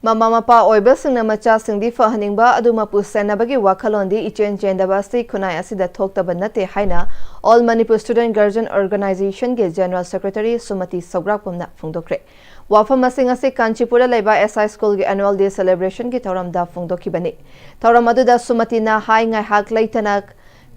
ꯃꯃꯥ ꯃꯄꯥ ꯑꯣꯏꯕꯁꯤꯡꯅ ꯃꯆꯥꯁꯤꯡꯗꯤ ꯐꯍꯟꯅꯤꯡꯕ ꯑꯗꯨ ꯃꯄꯨ ꯁꯦꯟꯅꯕꯒꯤ ꯋꯥꯈꯜꯂꯣꯟꯗꯤ ꯏꯆꯦꯟ ꯆꯦꯟꯗꯕ ꯑꯁꯤ ꯈꯨꯟꯅꯥꯏ ꯑꯁꯤꯗ ꯊꯣꯛꯇꯕ ꯅꯠꯇꯦ ꯍꯥꯏꯅ All Manipur Student Guardian Organization ꯒꯤ General Secretary ꯁꯨꯃꯇꯤ ꯁꯧꯒ꯭ꯔꯥꯛꯄꯝꯅ ꯐꯣꯡꯗꯣꯛꯈ꯭ꯔꯦ꯫ ꯋꯥꯐꯝ ꯑꯁꯤ ꯉꯁꯤ ꯀꯥꯟꯆꯤꯄꯨꯔꯗ ꯂꯩꯕ S I school ꯒꯤ annual day celebration ꯒꯤ ꯊꯧꯔꯝꯗ ꯐꯣꯡꯗꯣꯛꯈꯤꯕꯅꯤ꯫ ꯊꯧꯔꯝ ꯑꯗꯨꯗ ꯁꯨꯃꯇꯤꯅ ꯍꯥꯏ, ꯉꯥꯏꯍꯥꯛ ꯂꯩꯇꯅ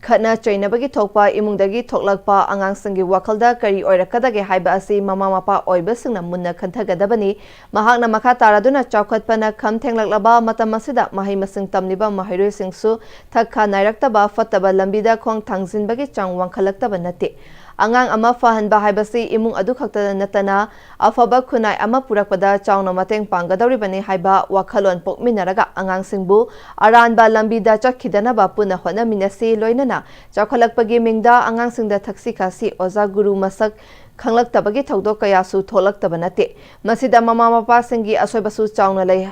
ꯈꯠꯅ ꯆꯩꯅꯕꯒꯤ ꯊꯣꯛꯄ ꯏꯃꯨꯡꯗꯒꯤ ꯊꯣꯛꯂꯛꯄ ꯑꯉꯥꯡꯁꯤꯡꯒꯤ ꯋꯥꯈꯜꯗ ꯀꯔꯤ ꯑꯣꯏꯔꯛꯀꯗꯒꯦ ꯍꯥꯏꯕ ꯑꯁꯤ ꯃꯃꯥ ꯃꯄꯥ ꯑꯣꯏꯕꯁꯤꯡꯅ ꯃꯨꯟꯅ ꯈꯟꯊꯒꯗꯕꯅꯤ꯫ ꯃꯍꯥꯛꯅ ꯃꯈꯥ ꯇꯥꯔꯗꯨꯅ, ꯆꯥꯎꯈꯠꯄꯅ ꯈꯝ ꯊꯦꯡꯂꯛꯂꯕ ꯃꯇꯝ ꯑꯁꯤꯗ ꯃꯍꯩ ꯃꯁꯤꯡ ꯇꯝꯂꯤꯕ ꯃꯍꯩꯔꯣꯏꯁꯤꯡꯁꯨ ꯊꯛ ꯈꯥ ꯅꯥꯏꯔꯛꯇꯕ, ꯐꯠꯇꯕ ꯂꯝꯕꯤꯗ ꯈꯣꯡ ꯊꯥꯡꯖꯤꯟꯕꯒꯤ ꯆꯥꯡ ꯋꯥꯡꯈꯠꯂꯛꯇꯕ ꯅꯠꯇꯦ꯫ ꯑꯉꯥꯡ ꯑꯃ ꯐꯍꯟꯕ ꯍꯥꯏꯕꯁꯤ ꯏꯃꯨꯡ ꯑꯗꯨ ꯈꯛꯇꯗ ꯅꯠꯇꯅ ꯑꯐꯕ ꯈꯨꯟꯅꯥꯏ ꯑꯃ ꯄꯨꯔꯛꯄꯗ ꯆꯥꯎꯅ ꯃꯇꯦꯡ ꯄꯥꯡꯒꯗꯧꯔꯤꯕꯅꯤ ꯍꯥꯏꯕ ꯋꯥꯈꯜꯂꯣꯟ ꯄꯣꯛꯃꯤꯟꯅꯔꯒ ꯑꯉꯥꯡꯁꯤꯡꯕꯨ ꯑꯔꯥꯟꯕ ꯂꯝꯕꯤꯗ ꯆꯠꯈꯤꯗꯅꯕ ꯄꯨꯟꯅ ꯍꯣꯠꯅꯃꯤꯟꯅꯁꯤ꯫ ꯂꯣꯏꯅꯅ ꯆꯥꯎꯈꯠꯂꯛꯄꯒꯤ ꯃꯤꯡꯗ ꯑꯉꯥꯡꯁꯤꯡꯗ ꯊꯛꯁꯤ ꯈꯥꯁꯤ, ꯑꯣꯖꯥ ꯒꯨꯔꯨ ꯃꯁꯛ ꯈꯪꯂꯛꯇꯕꯒꯤ ꯊꯧꯗꯣꯛ ꯀꯌꯥꯁꯨ ꯊꯣꯛꯂꯛꯇꯕ ꯅꯠꯇꯦ꯫ ꯃꯁꯤꯗ ꯃꯃꯥ ꯃꯄꯥꯁꯤꯡꯒꯤ ꯑꯁꯣꯏꯕꯁꯨ ꯆꯥꯎꯅ ꯂꯩ꯫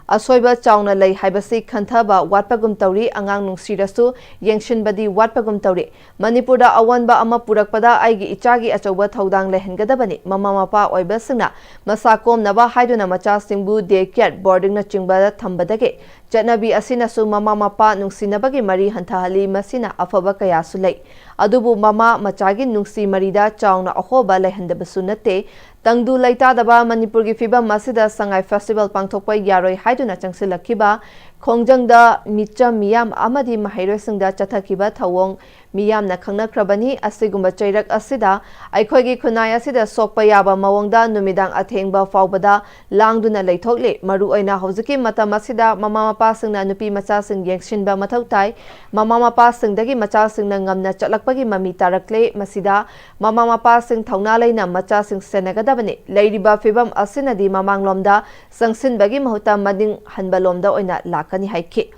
ꯑꯁꯣꯏꯕ ꯆꯥꯎꯅ ꯂꯩ ꯍꯥꯏꯕꯁꯤ ꯈꯟꯊꯕ ꯋꯥꯠꯄꯒꯨꯝ ꯇꯧꯔꯤ꯫ ꯑꯉꯥꯡ ꯅꯨꯡꯁꯤꯔꯁꯨ ꯌꯦꯡꯁꯤꯟꯕꯗꯤ ꯋꯥꯠꯄꯒꯨꯝ ꯇꯧꯔꯤ꯫ ꯃꯅꯤꯄꯨꯔꯗ ꯑꯑꯣꯟꯕ ꯑꯃ ꯄꯨꯔꯛꯄꯗ ꯑꯩꯒꯤ ꯏꯆꯥꯒꯤ ꯑꯆꯧꯕ ꯊꯧꯗꯥꯡ ꯂꯩꯍꯟꯒꯗꯕꯅꯤ꯫ ꯃꯃꯥ ꯃꯄꯥ ꯑꯣꯏꯕꯁꯤꯡꯅ ꯃꯁꯥ ꯀꯣꯝꯅꯕ ꯍꯥꯏꯗꯨꯅ ꯃꯆꯥꯁꯤꯡꯕꯨ day care, boarding ꯅꯆꯤꯡꯕꯗ ꯊꯝꯕꯗꯒꯤ ꯆꯠꯅꯕꯤ ꯑꯁꯤꯅꯁꯨ ꯃꯃꯥ ꯃꯄꯥ ꯅꯨꯡꯁꯤꯅꯕꯒꯤ ꯃꯔꯤ ꯍꯟꯊꯍꯜꯂꯤ꯫ ꯃꯁꯤꯅ ꯑꯐꯕ ꯀꯌꯥꯁꯨ ꯂꯩ꯫ ꯑꯗꯨꯕꯨ ꯃꯃꯥ ꯃꯆꯥꯒꯤ ꯅꯨꯡꯁꯤ ꯃꯔꯤꯗ ꯆꯥꯎꯅ ꯑꯍꯣꯕ ꯂꯩꯍꯟꯗꯕꯁꯨ ꯅꯠꯇꯦ꯫ ꯇꯪꯗꯨ ꯂꯩꯇꯥꯗꯕ ꯃꯅꯤꯄꯨꯔꯒꯤ ꯐꯤꯚꯝ ꯑꯁꯤꯗ ꯁꯉꯥꯏ festival ꯄꯥꯡꯊꯣꯛꯄ ꯌꯥꯔꯣꯏ ꯍꯥꯏꯗꯨꯅ ꯆꯪꯁꯤꯜꯂꯛꯈꯤꯕ ꯈꯣꯡꯖꯪꯗ ꯃꯤꯆꯝ ꯃꯤꯌꯥꯝ ꯑꯃꯗꯤ ꯃꯍꯩꯔꯣꯏꯁꯤꯡꯗ ꯆꯠꯊꯈꯤꯕ ꯊꯧꯑꯣꯡ ꯃꯤꯌꯥꯝꯅ ꯈꯪꯅꯈ꯭ꯔꯕꯅꯤ꯫ ꯑꯁꯤꯒꯨꯝꯕ ꯆꯩꯔꯛ ꯑꯁꯤꯗ ꯑꯩꯈꯣꯏꯒꯤ ꯈꯨꯟꯅꯥꯏ ꯑꯁꯤꯗ ꯁꯣꯛꯄ ꯌꯥꯕ ꯃꯑꯣꯡꯗ ꯅꯨꯃꯤꯗꯥꯡ ꯑꯊꯦꯡꯕ ꯐꯥꯎꯕꯗ ꯂꯥꯡꯗꯨꯅ ꯂꯩꯊꯣꯛꯂꯤ꯫ ꯃꯔꯨꯑꯣꯏꯅ ꯍꯧꯖꯤꯛꯀꯤ ꯃꯇꯝ ꯑꯁꯤꯗ ꯃꯃꯥ ꯃꯄꯥꯁꯤꯡꯅ ꯅꯨꯄꯤ ꯃꯆꯥꯁꯤꯡ ꯌꯦꯡꯁꯤꯟꯕ ꯃꯊꯧ ꯇꯥꯏ꯫ ꯃꯃꯥ ꯃꯄꯥꯁꯤꯡꯗꯒꯤ ꯃꯆꯥꯁꯤꯡꯅ ꯉꯝꯅ ꯆꯠꯂꯛꯄꯒꯤ ꯃꯃꯤ ꯇꯥꯔꯛꯂꯦ꯫ ꯃꯁꯤꯗ ꯃꯃꯥ ꯃꯄꯥꯁꯤꯡ ꯊꯧꯅꯥ ꯂꯩꯅ ꯃꯆꯥꯁꯤꯡ ꯁꯦꯟꯅꯒꯗꯕꯅꯤ꯫ ꯂꯩꯔꯤꯕ ꯐꯤꯕꯝ ꯑꯁꯤꯅꯗꯤ ꯃꯃꯥꯡꯂꯣꯝꯗ ꯆꯪꯁꯤꯟꯕꯒꯤ ꯃꯍꯨꯠꯇ ꯃꯅꯤꯡ ꯍꯟꯕꯂꯣꯝꯗ ꯑꯣꯏꯅ ꯂꯥꯛꯀꯅꯤ ꯍꯥꯏꯈꯤ꯫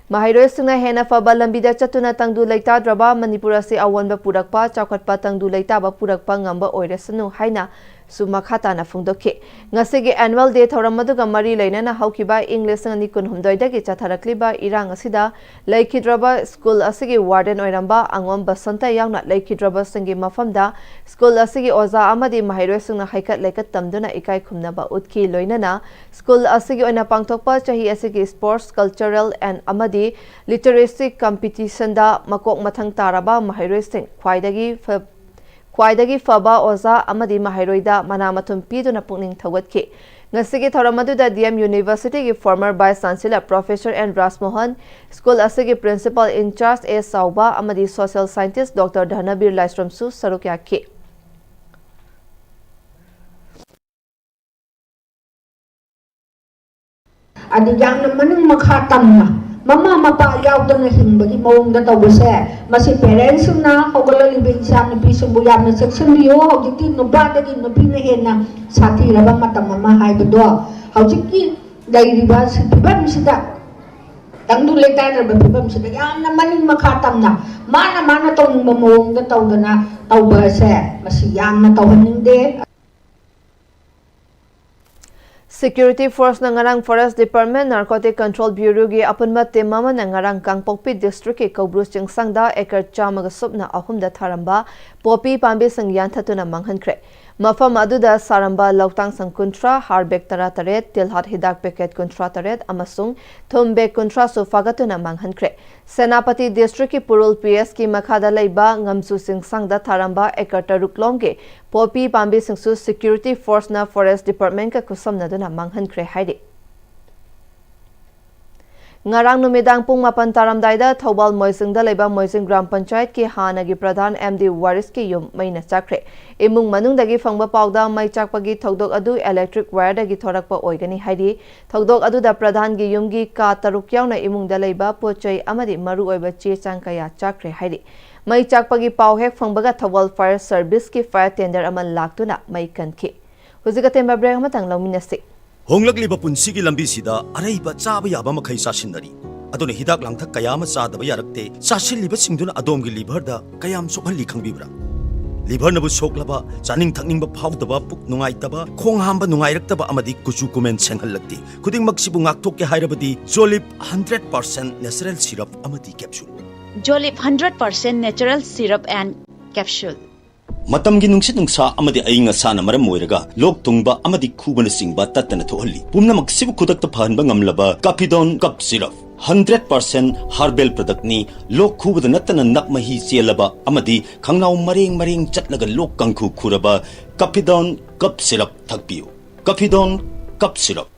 ꯃꯍꯩꯔꯣꯏꯁꯤꯡꯅ ꯍꯦꯟꯅ ꯐꯕ ꯂꯝꯕꯤꯗ ꯆꯠꯇꯨꯅ ꯇꯪꯗꯨ ꯂꯩꯇꯥꯗ꯭ꯔꯕ ꯃꯅꯤꯄꯨꯔ ꯑꯁꯤ ꯑꯑꯣꯟꯕ ꯄꯨꯔꯛꯄ, ꯆꯥꯎꯈꯠꯄ ꯇꯪꯗꯨ ꯂꯩꯇꯥꯕ ꯄꯨꯔꯛꯄ ꯉꯝꯕ ꯑꯣꯏꯔꯁꯅꯨ ꯍꯥꯏꯅꯁꯨ ꯃꯈꯥ ꯇꯥꯅ ꯐꯣꯡꯗꯣꯛꯈꯤ꯫ ꯉꯁꯤꯒꯤ annual day ꯊꯧꯔꯝ ꯑꯗꯨꯒ ꯃꯔꯤ ꯂꯩꯅꯅ ꯍꯧꯈꯤꯕ ꯏꯪ ꯂꯤꯁꯤꯡ ꯑꯅꯤ ꯀꯨꯟꯍꯨꯝꯗꯣꯏꯗꯒꯤ ꯆꯠꯊꯔꯛꯂꯤꯕ ꯏꯔꯥꯡ ꯑꯁꯤꯗ ꯂꯩꯈꯤꯗ꯭ꯔꯕ ꯁ꯭ꯀꯨꯜ ꯑꯁꯤꯒꯤ warden ꯑꯣꯏꯔꯝꯕ ꯑꯉꯣꯝ ꯕꯁꯟꯇ ꯌꯥꯎꯅ ꯂꯩꯈꯤꯗ꯭ꯔꯕꯁꯤꯡꯒꯤ ꯃꯐꯝꯗ ꯁ꯭ꯀꯨꯜ ꯑꯁꯤꯒꯤ ꯑꯣꯖꯥ ꯑꯃꯗꯤ ꯃꯍꯩꯔꯣꯏꯁꯤꯡꯅ ꯍꯩꯀꯠ ꯂꯩꯀꯠ ꯇꯝꯗꯨꯅ ꯏꯀꯥꯏ ꯈꯨꯝꯅꯕ ꯎꯠꯈꯤ꯫ ꯂꯣꯏꯅꯅ ꯁ꯭ꯀꯨꯜ ꯑꯁꯤꯒꯤ ꯑꯣꯏꯅ ꯄꯥꯡꯊꯣꯛꯄ ꯆꯍꯤ ꯑꯁꯤꯒꯤ sports, cultural and ꯑꯃꯗꯤ literacy competitionꯗ ꯃꯀꯣꯛ ꯃꯊꯪ ꯇꯥꯔꯕ ꯃꯍꯩꯔꯣꯏꯁꯤꯡ ꯈ꯭ꯋꯥꯏꯗꯒꯤ ꯐ-, ꯈ꯭ꯋꯥꯏꯗꯒꯤ ꯐꯕ ꯑꯣꯖꯥ ꯑꯃꯗꯤ ꯃꯍꯩꯔꯣꯏꯗ ꯃꯅꯥ ꯃꯊꯨꯝ ꯄꯤꯗꯨꯅ ꯄꯨꯛꯅꯤꯡ ꯊꯧꯒꯠꯈꯤ꯫ ꯉꯁꯤꯒꯤ ꯊꯧꯔꯝ ꯑꯗꯨꯗ D M Universityꯒꯤ former Vice Chancellor Professor N Rajmohan, school ꯑꯁꯤꯒꯤ Principal in charge A ꯆꯥꯎꯕ ꯑꯃꯗꯤ social scientist Doctor ꯙꯅꯕꯤꯔ ꯂꯥꯏꯁ꯭ꯔꯝꯁꯨ ꯁꯔꯨꯛ ꯌꯥꯈꯤ꯫ ꯑꯗꯨ ꯌꯥꯝꯅ ꯃꯅꯤꯡ ꯃꯈꯥ ꯇꯝꯅ ꯃꯃꯥ ꯃꯄꯥ ꯌꯥꯎꯗꯅ ꯍꯤꯡꯕꯒꯤ ꯃꯑꯣꯡꯗ ꯇꯧꯕꯁꯦ, ꯃꯁꯤ parentsꯁꯤꯡꯅ ꯍꯧꯒꯠꯂꯛꯂꯤꯕ ꯏꯆꯥ ꯅꯨꯄꯤꯁꯤꯡꯕꯨ ꯌꯥꯝꯅ ꯆꯦꯛꯁꯤꯟꯕꯤꯌꯨ꯫ ꯍꯧꯖꯤꯛꯇꯤ ꯅꯨꯄꯥꯗꯒꯤ ꯅꯨꯄꯤꯅ ꯍꯦꯟꯅ ꯁꯥꯊꯤꯔꯕ ꯃꯇꯝ ꯑꯃ ꯍꯥꯏꯕꯗꯣ ꯍꯧꯖꯤꯛꯀꯤ ꯂꯩꯔꯤꯕ ꯐꯤꯕꯝꯁꯤꯗ, ꯇꯪꯗꯨ ꯂꯩꯇꯥꯗ꯭ꯔꯕ ꯐꯤꯕꯝꯁꯤꯗ ꯌꯥꯝꯅ ꯃꯅꯤꯡ ꯃꯈꯥ ꯇꯝꯅ ꯃꯥꯅ ꯃꯥꯅ ꯇꯧꯅꯤꯡꯕ ꯃꯑꯣꯡꯗ ꯇꯧꯗꯅ ꯇꯧꯕ ꯑꯁꯦ ꯃꯁꯤ ꯌꯥꯝꯅ ꯇꯧꯍꯟꯅꯤꯡꯗꯦ꯫ Security forceꯅ ꯉꯔꯥꯡ Forest Department, Narcotic Control Bureauꯒꯤ ꯑꯄꯨꯟꯕ team ꯑꯃꯅ ꯉꯔꯥꯡ ꯀꯥꯡꯄꯣꯛꯄꯤ districtꯀꯤ ꯀꯧꯕ꯭ꯔꯨ ꯆꯤꯡꯁꯥꯡꯗ acre ꯆꯥꯝꯃꯒ ꯁꯨꯞꯅ ꯑꯍꯨꯝꯗ ꯊꯥꯔꯝꯕ ꯄꯣꯄꯤ ꯄꯥꯝꯕꯤꯁꯤꯡ ꯌꯥꯟꯊꯠꯇꯨꯅ ꯃꯥꯡꯍꯟꯈ꯭ꯔꯦ꯫ ꯃꯐꯝ ꯑꯗꯨꯗ ꯁꯥꯔꯝꯕ ꯂꯧꯇꯥꯡꯁꯪ ꯀꯨꯟꯊ꯭ꯔꯥ, ꯍꯥꯔ bag ꯇꯔꯥꯇꯔꯦꯠ, ꯇꯤꯜꯍꯥꯠ ꯍꯤꯗꯥꯛ packet ꯀꯨꯟꯊ꯭ꯔꯥ ꯇꯔꯦꯠ ꯑꯃꯁꯨꯡ ꯊꯨꯝ bag ꯀꯨꯟꯊ꯭ꯔꯥꯁꯨ ꯐꯥꯒꯠꯇꯨꯅ ꯃꯥꯡꯍꯟꯈ꯭ꯔꯦ꯫ ꯁꯦꯅꯥꯄꯇꯤ districtꯀꯤ ꯄꯨꯔꯨꯜ PSꯀꯤ ꯃꯈꯥꯗ ꯂꯩꯕ ꯉꯝꯖꯨ ꯆꯤꯡꯁꯥꯡꯗ ꯊꯥꯔꯝꯕ acre ꯇꯔꯨꯛ ꯂꯣꯝꯒꯤ ꯄꯣꯄꯤ ꯄꯥꯝꯕꯤꯁꯤꯡꯁꯨ Security forceꯅ Forest Departmentꯀ ꯈꯨꯠꯁꯝꯅꯗꯨꯅ ꯃꯥꯡꯍꯟꯈ꯭ꯔꯦ ꯍꯥꯏꯔꯤ꯫ ꯉꯔꯥꯡ ꯅꯨꯃꯤꯗꯥꯡ ꯄꯨꯡ ꯃꯥꯄꯟ ꯇꯥꯔꯝꯗꯥꯏꯗ ꯊꯧꯕꯥꯜ ꯃꯣꯏꯖꯤꯡꯗ ꯂꯩꯕ ꯃꯣꯏꯖꯤꯡ ꯒ꯭ꯔꯥꯝ ꯄꯟꯆꯥꯌꯠꯀꯤ ꯍꯥꯟꯅꯒꯤ ꯄ꯭ꯔꯙꯥꯟ ꯑꯦꯝ ꯗꯤ ꯋꯥꯔꯤꯁꯀꯤ ꯌꯨꯝ ꯃꯩꯅ ꯆꯥꯛꯈ꯭ꯔꯦ꯫ ꯏꯃꯨꯡ ꯃꯅꯨꯡꯗꯒꯤ ꯐꯪꯕ ꯄꯥꯎꯗ ꯃꯩ ꯆꯥꯛꯄꯒꯤ ꯊꯧꯗꯣꯛ ꯑꯗꯨ ꯏꯂꯦꯛꯇ꯭ꯔꯤꯛ ꯋꯥꯌꯔꯗꯒꯤ ꯊꯣꯔꯛꯄ ꯑꯣꯏꯒꯅꯤ ꯍꯥꯏꯔꯤ꯫ ꯊꯧꯗꯣꯛ ꯑꯗꯨꯗ ꯄ꯭ꯔꯙꯥꯟꯒꯤ ꯌꯨꯝꯒꯤ ꯀꯥ ꯇꯔꯨꯛ ꯌꯥꯎꯅ ꯏꯃꯨꯡꯗ ꯂꯩꯕ ꯄꯣꯠ ꯆꯩ ꯑꯃꯗꯤ ꯃꯔꯨꯑꯣꯏꯕ ꯆꯦ ꯆꯥꯡ ꯀꯌꯥ ꯆꯥꯛꯈ꯭ꯔꯦ ꯍꯥꯏꯔꯤ꯫ ꯃꯩ ꯆꯥꯛꯄꯒꯤ ꯄꯥꯎ ꯍꯦꯛ ꯐꯪꯕꯒ ꯊꯧꯕꯥꯜ ꯐꯥꯌꯔ ꯁꯔꯚꯤꯁꯀꯤ ꯐꯥꯌꯔ ꯇꯦꯟꯗꯔ ꯑꯃ ꯂꯥꯛꯇꯨꯅ ꯃꯩ ꯀꯟꯈꯤ꯫ ꯍꯧꯖꯤꯛ ꯑꯇꯦꯟꯕ ꯕ꯭ꯔꯦꯛ ꯑꯃꯇꯪ ꯂꯧꯃꯤꯟꯅꯁꯤ꯫ ꯍꯣꯡꯂꯛꯂꯤꯕ ꯄꯨꯟꯁꯤꯒꯤ ꯂꯝꯕꯤꯁꯤꯗ ꯑꯔꯩꯕ ꯆꯥꯕ ꯌꯥꯕ ꯃꯈꯩ ꯆꯥꯁꯤꯟꯅꯔꯤ꯫ ꯑꯗꯨꯅ ꯍꯤꯗꯥꯛ ꯂꯥꯡꯊꯛ ꯀꯌꯥ ꯑꯃ ꯆꯥꯗꯕ ꯌꯥꯔꯛꯇꯦ꯫ ꯆꯥꯁꯤꯜꯂꯤꯕꯁꯤꯡꯗꯨꯅ ꯑꯗꯣꯝꯒꯤ ꯂꯤꯚꯔꯗ ꯀꯌꯥꯝ ꯁꯣꯛꯍꯜꯂꯤ ꯈꯪꯕꯤꯕ꯭ꯔꯥ? ꯂꯤꯚꯔꯅꯕꯨ ꯁꯣꯛꯂꯕ, ꯆꯥꯅꯤꯡ ꯊꯛꯅꯤꯡꯕ ꯐꯥꯎꯗꯕ, ꯄꯨꯛ ꯅꯨꯡꯉꯥꯏꯇꯕ, ꯈꯣꯡ ꯍꯥꯝꯕ ꯅꯨꯡꯉꯥꯏꯔꯛꯇꯕ ꯑꯃꯗꯤ ꯀꯨꯆꯨ ꯀꯨꯃꯦꯟ ꯁꯦꯡꯍꯜꯂꯛꯇꯦ꯫ ꯈꯨꯗꯤꯡꯃꯛꯁꯤꯕꯨ ꯉꯥꯛꯊꯣꯛꯀꯦ ꯍꯥꯏꯔꯕꯗꯤ ꯖꯣꯂꯤꯞ ꯍꯟꯗ꯭ꯔꯦꯠ ꯄꯥꯔꯁꯦꯟ ꯅꯦꯆꯔꯦꯜ ꯁꯤꯔꯞ ꯑꯃꯗꯤ capsule. Jolip hundred percent natural syrup and capsule. ꯃꯇꯝꯒꯤ ꯅꯨꯡꯁꯤꯠ ꯅꯨꯡꯁꯥ ꯑꯃꯗꯤ ꯑꯏꯪ ꯑꯁꯥꯅ ꯃꯔꯝ ꯑꯣꯏꯔꯒ ꯂꯣꯛ ꯊꯨꯡꯕ ꯑꯃꯗꯤ ꯈꯨꯕꯅꯆꯤꯡꯕ ꯇꯠꯇꯅ ꯊꯣꯛꯍꯜꯂꯤ꯫ ꯄꯨꯝꯅꯃꯛꯁꯤꯕꯨ ꯈꯨꯗꯛꯇ ꯐꯍꯟꯕ ꯉꯝꯂꯕ ꯀꯥꯐꯤꯗꯣꯟ cough syrup. Hundred percent herbal ꯄ꯭ꯔꯗꯛꯅꯤ꯫ ꯂꯣꯛ ꯈꯨꯕꯗ ꯅꯠꯇꯅ ꯅꯞ ꯃꯍꯤ ꯆꯦꯜꯂꯕ ꯑꯃꯗꯤ ꯈꯪꯅꯥꯎ ꯃꯔꯦꯡ ꯃꯔꯦꯡ ꯆꯠꯂꯒ ꯂꯣꯛ ꯀꯥꯡꯈꯨ ꯈꯨꯔꯕ ꯀꯥꯐꯤꯗꯣꯟ ꯀꯞ ꯁꯤꯔꯞ ꯊꯛꯄꯤꯌꯨ꯫ ꯀꯥꯐꯤꯗꯣꯟ cough syrup.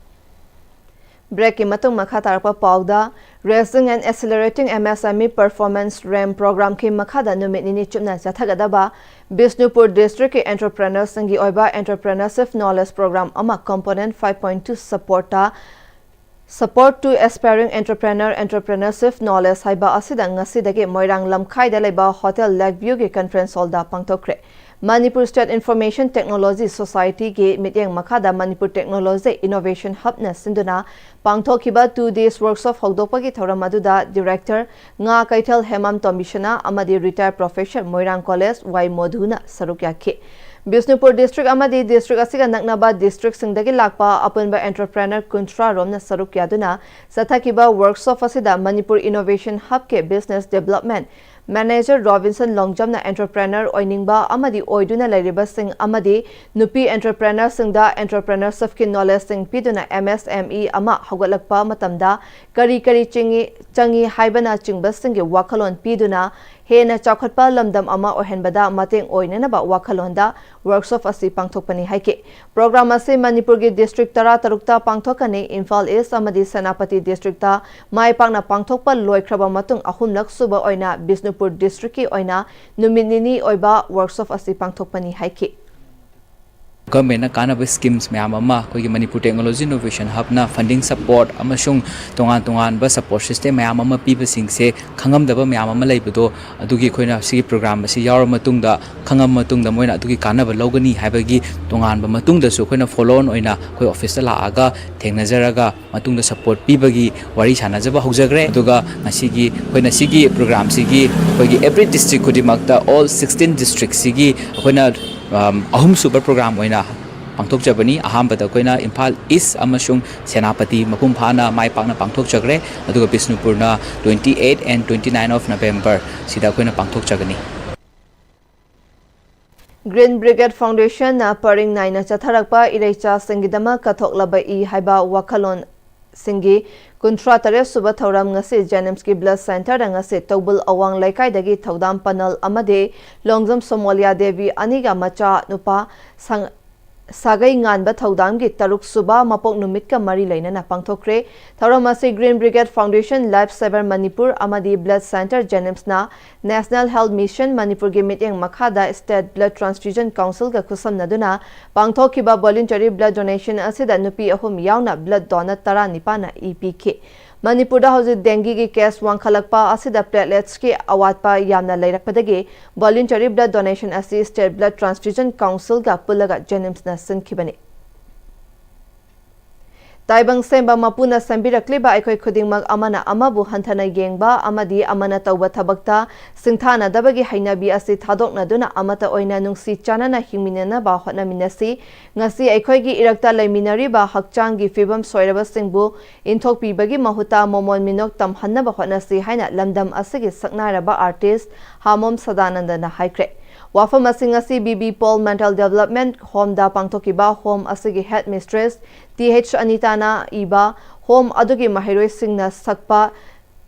ꯕ꯭ꯔꯦꯛꯀꯤ ꯃꯇꯨꯡ ꯃꯈꯥ ꯇꯥꯔꯛꯄ ꯄꯥꯎꯗ, Raising and Accelerating MSME Performance, RAMP, ꯄ꯭ꯔꯣꯒ꯭ꯔꯥꯝꯒꯤ ꯃꯈꯥꯗ ꯅꯨꯃꯤꯠ ꯅꯤꯅꯤ ꯆꯨꯞꯅ ꯆꯠꯊꯒꯗꯕ ꯕꯤꯁꯅꯨꯄꯨꯔ ꯗꯤꯁꯇ꯭ꯔꯤꯛꯀꯤ ꯑꯦꯟꯇꯔꯄ꯭ꯔꯦꯅꯔꯁꯤꯡꯒꯤ ꯑꯣꯏꯕ Entrepreneurship Knowledge Program ꯑꯃ, Component five point two Support-ꯇ, Support to Aspiring Entrepreneur Entrepreneurship Knowledge ꯍꯥꯏꯕ ꯑꯁꯤꯗ ꯉꯁꯤꯗꯒꯤ ꯃꯣꯏꯔꯥꯡ ꯂꯝꯈꯥꯏꯗ ꯂꯩꯕ ꯍꯣꯇꯦꯜ ꯂꯦꯛ ꯚ꯭ꯌꯨꯒꯤ ꯀꯟꯐꯔꯦꯟꯁ ꯍꯣꯜꯗ ꯄꯥꯡꯊꯣꯛꯈ꯭ꯔꯦ꯫ ꯃꯅꯤꯄꯨꯔ ꯁ꯭ꯇꯦꯠ ꯏꯟꯐꯣꯔꯃꯦꯁꯟ ꯇꯦꯛꯅꯣꯂꯣꯖꯤ ꯁꯣꯁꯥꯏꯇꯤꯒꯤ ꯃꯤꯠꯌꯦꯡ ꯃꯈꯥꯗ ꯃꯅꯤꯄꯨꯔ ꯇꯦꯛꯅꯣꯂꯣꯖꯤ ꯏꯅꯣꯚꯦꯁꯟ ꯍꯕꯅ ꯁꯤꯟꯗꯨꯅ ꯄꯥꯡꯊꯣꯛꯈꯤꯕ ꯇꯨ ꯗꯦꯁ ꯋꯔꯛꯁꯣꯞ ꯍꯧꯗꯣꯛꯄꯒꯤ ꯊꯧꯔꯝ ꯑꯗꯨꯗ ꯗꯤꯔꯦꯛꯇꯔ ꯉꯥ ꯀꯩꯊꯦꯜ ꯍꯦꯃꯥꯝ ꯇꯣꯝꯕꯤꯁꯅꯥ ꯑꯃꯗꯤ ꯔꯤꯇꯥꯌꯔ ꯄ꯭ꯔꯣꯐꯦꯁꯔ ꯃꯣꯏꯔꯥꯡ ꯀꯣꯂꯦꯖ ꯋꯥꯏ ꯃꯣꯙꯨꯅ ꯁꯔꯨꯛ ꯌꯥꯈꯤ꯫ ꯕꯤꯁꯅꯨꯄꯨꯔ ꯗꯤꯁꯇ꯭ꯔꯤꯛ ꯑꯃꯗꯤ ꯗꯤꯁꯇ꯭ꯔꯤꯛ ꯑꯁꯤꯒ ꯅꯛꯅꯕ ꯗꯤꯁꯇ꯭ꯔꯤꯛꯁꯤꯡꯗꯒꯤ ꯂꯥꯛꯄ ꯑꯄꯨꯟꯕ ꯑꯦꯟꯇꯔꯄ꯭ꯔꯦꯅꯔ ꯀꯨꯟꯊ꯭ꯔꯥ ꯔꯣꯝꯅ ꯁꯔꯨꯛ ꯌꯥꯗꯨꯅ ꯆꯠꯊꯈꯤꯕ ꯋꯔꯛꯁꯣꯞ ꯑꯁꯤꯗ ꯃꯅꯤꯄꯨꯔ ꯏꯅꯣꯚꯦꯁꯟ ꯍꯕꯀꯤ ꯕꯤꯖꯤꯅꯦꯁ ꯗꯤꯕꯦꯂꯞꯃꯦꯟ ꯃꯦꯅꯦꯖꯔ ꯔꯣꯕꯤꯟꯁꯟ ꯂꯣꯡꯖꯝꯅ ꯑꯦꯟꯇꯔꯄ꯭ꯔꯦꯅꯔ ꯑꯣꯏꯅꯤꯡꯕ ꯑꯃꯗꯤ ꯑꯣꯏꯗꯨꯅ ꯂꯩꯔꯤꯕꯁꯤꯡ ꯑꯃꯗꯤ ꯅꯨꯄꯤ ꯑꯦꯟꯇꯔꯄ꯭ꯔꯦꯅꯔꯁꯤꯡꯗ ꯑꯦꯟꯇꯔꯄ꯭ꯔꯦꯅꯔꯁꯤꯞꯀꯤ ꯅꯣꯂꯦꯖꯁꯤꯡ ꯄꯤꯗꯨꯅ ꯑꯦꯝ ꯑꯦꯁ ꯑꯦꯝ ꯏ ꯑꯃ ꯍꯧꯒꯠꯂꯛꯄ ꯃꯇꯝꯗ ꯀꯔꯤ ꯀꯔꯤ ꯆꯤꯡꯏ, ꯆꯪꯏ ꯍꯥꯏꯕꯅꯆꯤꯡꯕꯁꯤꯡꯒꯤ ꯋꯥꯈꯜꯂꯣꯟ ꯄꯤꯗꯨꯅ ꯍꯦꯟꯅ ꯆꯥꯎꯈꯠꯄ ꯂꯝꯗꯝ ꯑꯃ ꯑꯣꯏꯍꯟꯕꯗ ꯃꯇꯦꯡ ꯑꯣꯏꯅꯅꯕ ꯋꯥꯈꯜꯂꯣꯟꯗ ꯋꯔꯛꯁꯣꯞ ꯑꯁꯤ ꯄꯥꯡꯊꯣꯛꯄꯅꯤ ꯍꯥꯏꯈꯤ꯫ ꯄ꯭ꯔꯣꯒ꯭ꯔꯥꯝ ꯑꯁꯤ ꯃꯅꯤꯄꯨꯔꯒꯤ ꯗꯤꯁꯇ꯭ꯔꯤꯛ ꯇꯔꯥ ꯇꯔꯨꯛꯇ ꯄꯥꯡꯊꯣꯛꯀꯅꯤ꯫ ꯏꯝꯐꯥꯜ ꯏꯁ ꯑꯃꯗꯤ ꯁꯦꯅꯥꯄꯇꯤ ꯗꯤꯁꯇ꯭ꯔꯤꯛꯇ ꯃꯥꯏ ꯄꯥꯛꯅ ꯄꯥꯡꯊꯣꯛꯄ ꯂꯣꯏꯈ꯭ꯔꯕ ꯃꯇꯨꯡ, ꯑꯍꯨꯝꯂꯛ ꯁꯨꯕ ꯑꯣꯏꯅ ꯕꯤꯁꯅꯨꯄꯨꯔ ꯗꯤꯁꯇ꯭ꯔꯤꯛꯀꯤ ꯑꯣꯏꯅ ꯅꯨꯃꯤꯠ ꯅꯤꯅꯤ ꯑꯣꯏꯕ ꯋꯔꯛꯁꯣꯞ ꯑꯁꯤ ꯄꯥꯡꯊꯣꯛꯄꯅꯤ ꯍꯥꯏꯈꯤ꯫ ꯒꯚꯔꯟꯃꯦꯟꯠꯅ ꯀꯥꯟꯅꯕ ꯁ꯭ꯀꯤꯝꯁ ꯃꯌꯥꯝ ꯑꯃ, ꯑꯩꯈꯣꯏꯒꯤ ꯃꯅꯤꯄꯨꯔ ꯇꯦꯛꯅꯣꯂꯣꯖꯤ ꯏꯅꯣꯚꯦꯁꯟ ꯍꯕꯅ ꯐꯟꯗꯤꯡ ꯁꯄꯣꯔꯠ ꯑꯃꯁꯨꯡ ꯇꯣꯉꯥꯟ ꯇꯣꯉꯥꯟꯕ ꯁꯄꯣꯔꯠ ꯁꯤꯁꯇꯦꯝ ꯃꯌꯥꯝ ꯑꯃ ꯄꯤꯕꯁꯤꯡꯁꯦ ꯈꯪꯉꯝꯗꯕ ꯃꯌꯥꯝ ꯑꯃ ꯂꯩꯕꯗꯣ, ꯑꯗꯨꯒꯤ ꯑꯩꯈꯣꯏꯅ ꯁꯤꯒꯤ ꯄ꯭ꯔꯣꯒ꯭ꯔꯥꯝ ꯑꯁꯤ ꯌꯥꯎꯔ ꯃꯇꯨꯡꯗ, ꯈꯪꯉꯕ ꯃꯇꯨꯡꯗ ꯃꯣꯏꯅ ꯑꯗꯨꯒꯤ ꯀꯥꯟꯅꯕ ꯂꯧꯒꯅꯤ ꯍꯥꯏꯕꯒꯤ ꯇꯣꯉꯥꯟꯕ ꯃꯇꯨꯡꯗꯁꯨ ꯑꯩꯈꯣꯏꯅ ꯐꯣꯂꯣ ꯑꯣꯟ ꯑꯣꯏꯅ ꯑꯩꯈꯣꯏ ꯑꯣꯐꯤꯁꯇ ꯂꯥꯛꯑꯒ ꯊꯦꯡꯅꯖꯔꯒ ꯃꯇꯨꯡꯗ ꯁꯄꯣꯔꯠ ꯄꯤꯕꯒꯤ ꯋꯥꯔꯤ ꯁꯥꯟꯅꯖꯕ ꯍꯧꯖꯈ꯭ꯔꯦ꯫ ꯑꯗꯨꯒ ꯉꯁꯤꯒꯤ ꯑꯩꯈꯣꯏꯅ ꯁꯤꯒꯤ ꯄ꯭ꯔꯣꯒ꯭ꯔꯥꯝꯁꯤꯒꯤ ꯑꯩꯈꯣꯏꯒꯤ ꯑꯦꯕ꯭ꯔꯤ ꯗꯤꯁꯇ꯭ꯔꯤꯛ ꯈꯨꯗꯤꯡꯃꯛꯇ, ꯑꯣꯜ ꯁꯤꯛꯁꯇꯤꯟ ꯗꯤꯁꯇ꯭ꯔꯤꯛꯁꯤꯒꯤ ꯑꯩꯈꯣꯏꯅ, ꯑꯝ, ꯑꯍꯨꯝꯁꯨꯕ ꯄ꯭ꯔꯣꯒ꯭ꯔꯥꯝ ꯑꯣꯏꯅ ꯄꯥꯡꯊꯣꯛꯆꯕꯅꯤ꯫ ꯑꯍꯥꯟꯕꯗ ꯑꯩꯈꯣꯏꯅ ꯏꯝꯐꯥꯜ ꯏꯁ ꯑꯃꯁꯨꯡ ꯁꯦꯅꯥꯄꯇꯤ ꯃꯄꯨꯡ ꯐꯥꯅ ꯃꯥꯏ ꯄꯥꯛꯅ ꯄꯥꯡꯊꯣꯛꯆꯈ꯭ꯔꯦ꯫ ꯑꯗꯨꯒ ꯕꯤꯁꯅꯨꯄꯨꯔꯅ twenty eight and twenty nine of November ꯁꯤꯗ ꯑꯩꯈꯣꯏꯅ ꯄꯥꯡꯊꯣꯛꯆꯒꯅꯤ꯫ Green Brigade Foundationꯅ ꯄꯔꯤꯡ ꯅꯥꯏꯅ ꯆꯠꯊꯔꯛꯄ ꯏꯔꯩꯆꯥꯁꯤꯡꯒꯤꯗꯃꯛ ꯀꯠꯊꯣꯛꯂꯕ ꯏ ꯍꯥꯏꯕ ꯋꯥꯈꯜꯂꯣꯟꯁꯤꯡꯒꯤ ꯀꯨꯟꯊ꯭ꯔꯥ ꯇꯔꯦꯠ ꯁꯨꯕ ꯊꯧꯔꯝ ꯉꯁꯤ ꯖꯦꯅꯤꯝꯁꯀꯤ ꯕ꯭ꯂꯗ ꯁꯦꯟꯇꯔꯗ ꯉꯁꯤ ꯇꯧꯕꯨꯜ ꯑꯋꯥꯡ ꯂꯩꯀꯥꯏꯗꯒꯤ ꯊꯧꯗꯥꯝ ꯄꯅꯜ ꯑꯃꯗꯤ ꯂꯣꯡꯖꯝ ꯁꯣꯃꯣꯂꯤꯌꯥ ꯗꯦꯕꯤ ꯑꯅꯤꯒ ꯃꯆꯥ ꯅꯨꯄꯥ ꯁꯪ-, ꯁꯥꯒꯩ ꯉꯥꯟꯕ ꯊꯧꯗꯥꯝꯒꯤ ꯇꯔꯨꯛ ꯁꯨꯕ ꯃꯄꯣꯛ ꯅꯨꯃꯤꯠꯀ ꯃꯔꯤ ꯂꯩꯅꯅ ꯄꯥꯡꯊꯣꯛꯈ꯭ꯔꯦ꯫ ꯊꯧꯔꯝ ꯑꯁꯤ Green Brigade Foundation, Life Saver Manipur ꯑꯃꯗꯤ Blood Center JANIMSꯅ National Health Mission ꯃꯅꯤꯄꯨꯔꯒꯤ ꯃꯤꯠꯌꯦꯡ ꯃꯈꯥꯗ State Blood Transfusion Councilꯒ ꯈꯨꯠꯁꯝꯅꯗꯨꯅ ꯄꯥꯡꯊꯣꯛꯈꯤꯕ voluntary blood donation ꯑꯁꯤꯗ ꯅꯨꯄꯤ ꯑꯍꯨꯝ ꯌꯥꯎꯅ blood donor ꯇꯔꯥꯅꯤꯄꯥꯟꯅ ꯏ ꯄꯤꯈꯤ꯫ ꯃꯅꯤꯄꯨꯔꯗ ꯍꯧꯖꯤꯛ dengueꯒꯤ case ꯋꯥꯡꯈꯠꯂꯛꯄ ꯑꯁꯤꯗ plateletsꯀꯤ ꯑꯋꯥꯠꯄ ꯌꯥꯝꯅ ꯂꯩꯔꯛꯄꯗꯒꯤ voluntary blood donation ꯑꯁꯤ State Blood Transfusion Councilꯒ ꯄꯨꯜꯂꯒ JANIMSꯅ ꯁꯤꯟꯈꯤꯕꯅꯤ꯫ ꯇꯥꯏꯕꯪ ꯁꯦꯝꯕ ꯃꯄꯨꯅ ꯁꯦꯝꯕꯤꯔꯛꯂꯤꯕ ꯑꯩꯈꯣꯏ ꯈꯨꯗꯤꯡꯃꯛ ꯑꯃꯅ ꯑꯃꯕꯨ ꯍꯟꯊꯅ ꯌꯦꯡꯕ ꯑꯃꯗꯤ ꯑꯃꯅ ꯇꯧꯕ ꯊꯕꯛꯇ ꯁꯤꯡꯊꯥꯅꯗꯕꯒꯤ ꯍꯩꯅꯕꯤ ꯑꯁꯤ ꯊꯥꯗꯣꯛꯅꯗꯨꯅ ꯑꯃꯠꯇ ꯑꯣꯏꯅ ꯅꯨꯡꯁꯤ ꯆꯥꯟꯅꯅ ꯍꯤꯡꯃꯤꯟꯅꯅꯕ ꯍꯣꯠꯅꯃꯤꯟꯅꯁꯤ꯫ ꯉꯁꯤ ꯑꯩꯈꯣꯏꯒꯤ ꯏꯔꯛꯇ ꯂꯩꯃꯤꯟꯅꯔꯤꯕ ꯍꯛꯆꯥꯡꯒꯤ ꯐꯤꯕꯝ ꯁꯣꯏꯔꯕꯁꯤꯡꯕꯨ ꯏꯟꯊꯣꯛꯄꯤꯕꯒꯤ ꯃꯍꯨꯠꯇ ꯃꯃꯣꯟ ꯃꯤꯅꯣꯛ ꯇꯝꯍꯟꯅꯕ ꯍꯣꯠꯅꯁꯤ ꯍꯥꯏꯅ ꯂꯝꯗꯝ ꯑꯁꯤꯒꯤ ꯁꯛꯅꯥꯏꯔꯕ artist ꯍꯥꯃꯣꯝ ꯁꯗꯥꯅꯟꯗꯅ ꯍꯥꯏꯈ꯭ꯔꯦ꯫ ꯋꯥꯐꯝ ꯑꯁꯤ ꯉꯁꯤ B B Paul Mental Development Homeꯗ ꯄꯥꯡꯊꯣꯛꯈꯤꯕ home ꯑꯁꯤꯒꯤ head mistress T H ꯑꯅꯤꯇꯥꯅ ꯏꯕ home ꯑꯗꯨꯒꯤ ꯃꯍꯩꯔꯣꯏꯁꯤꯡꯅ ꯁꯛꯄ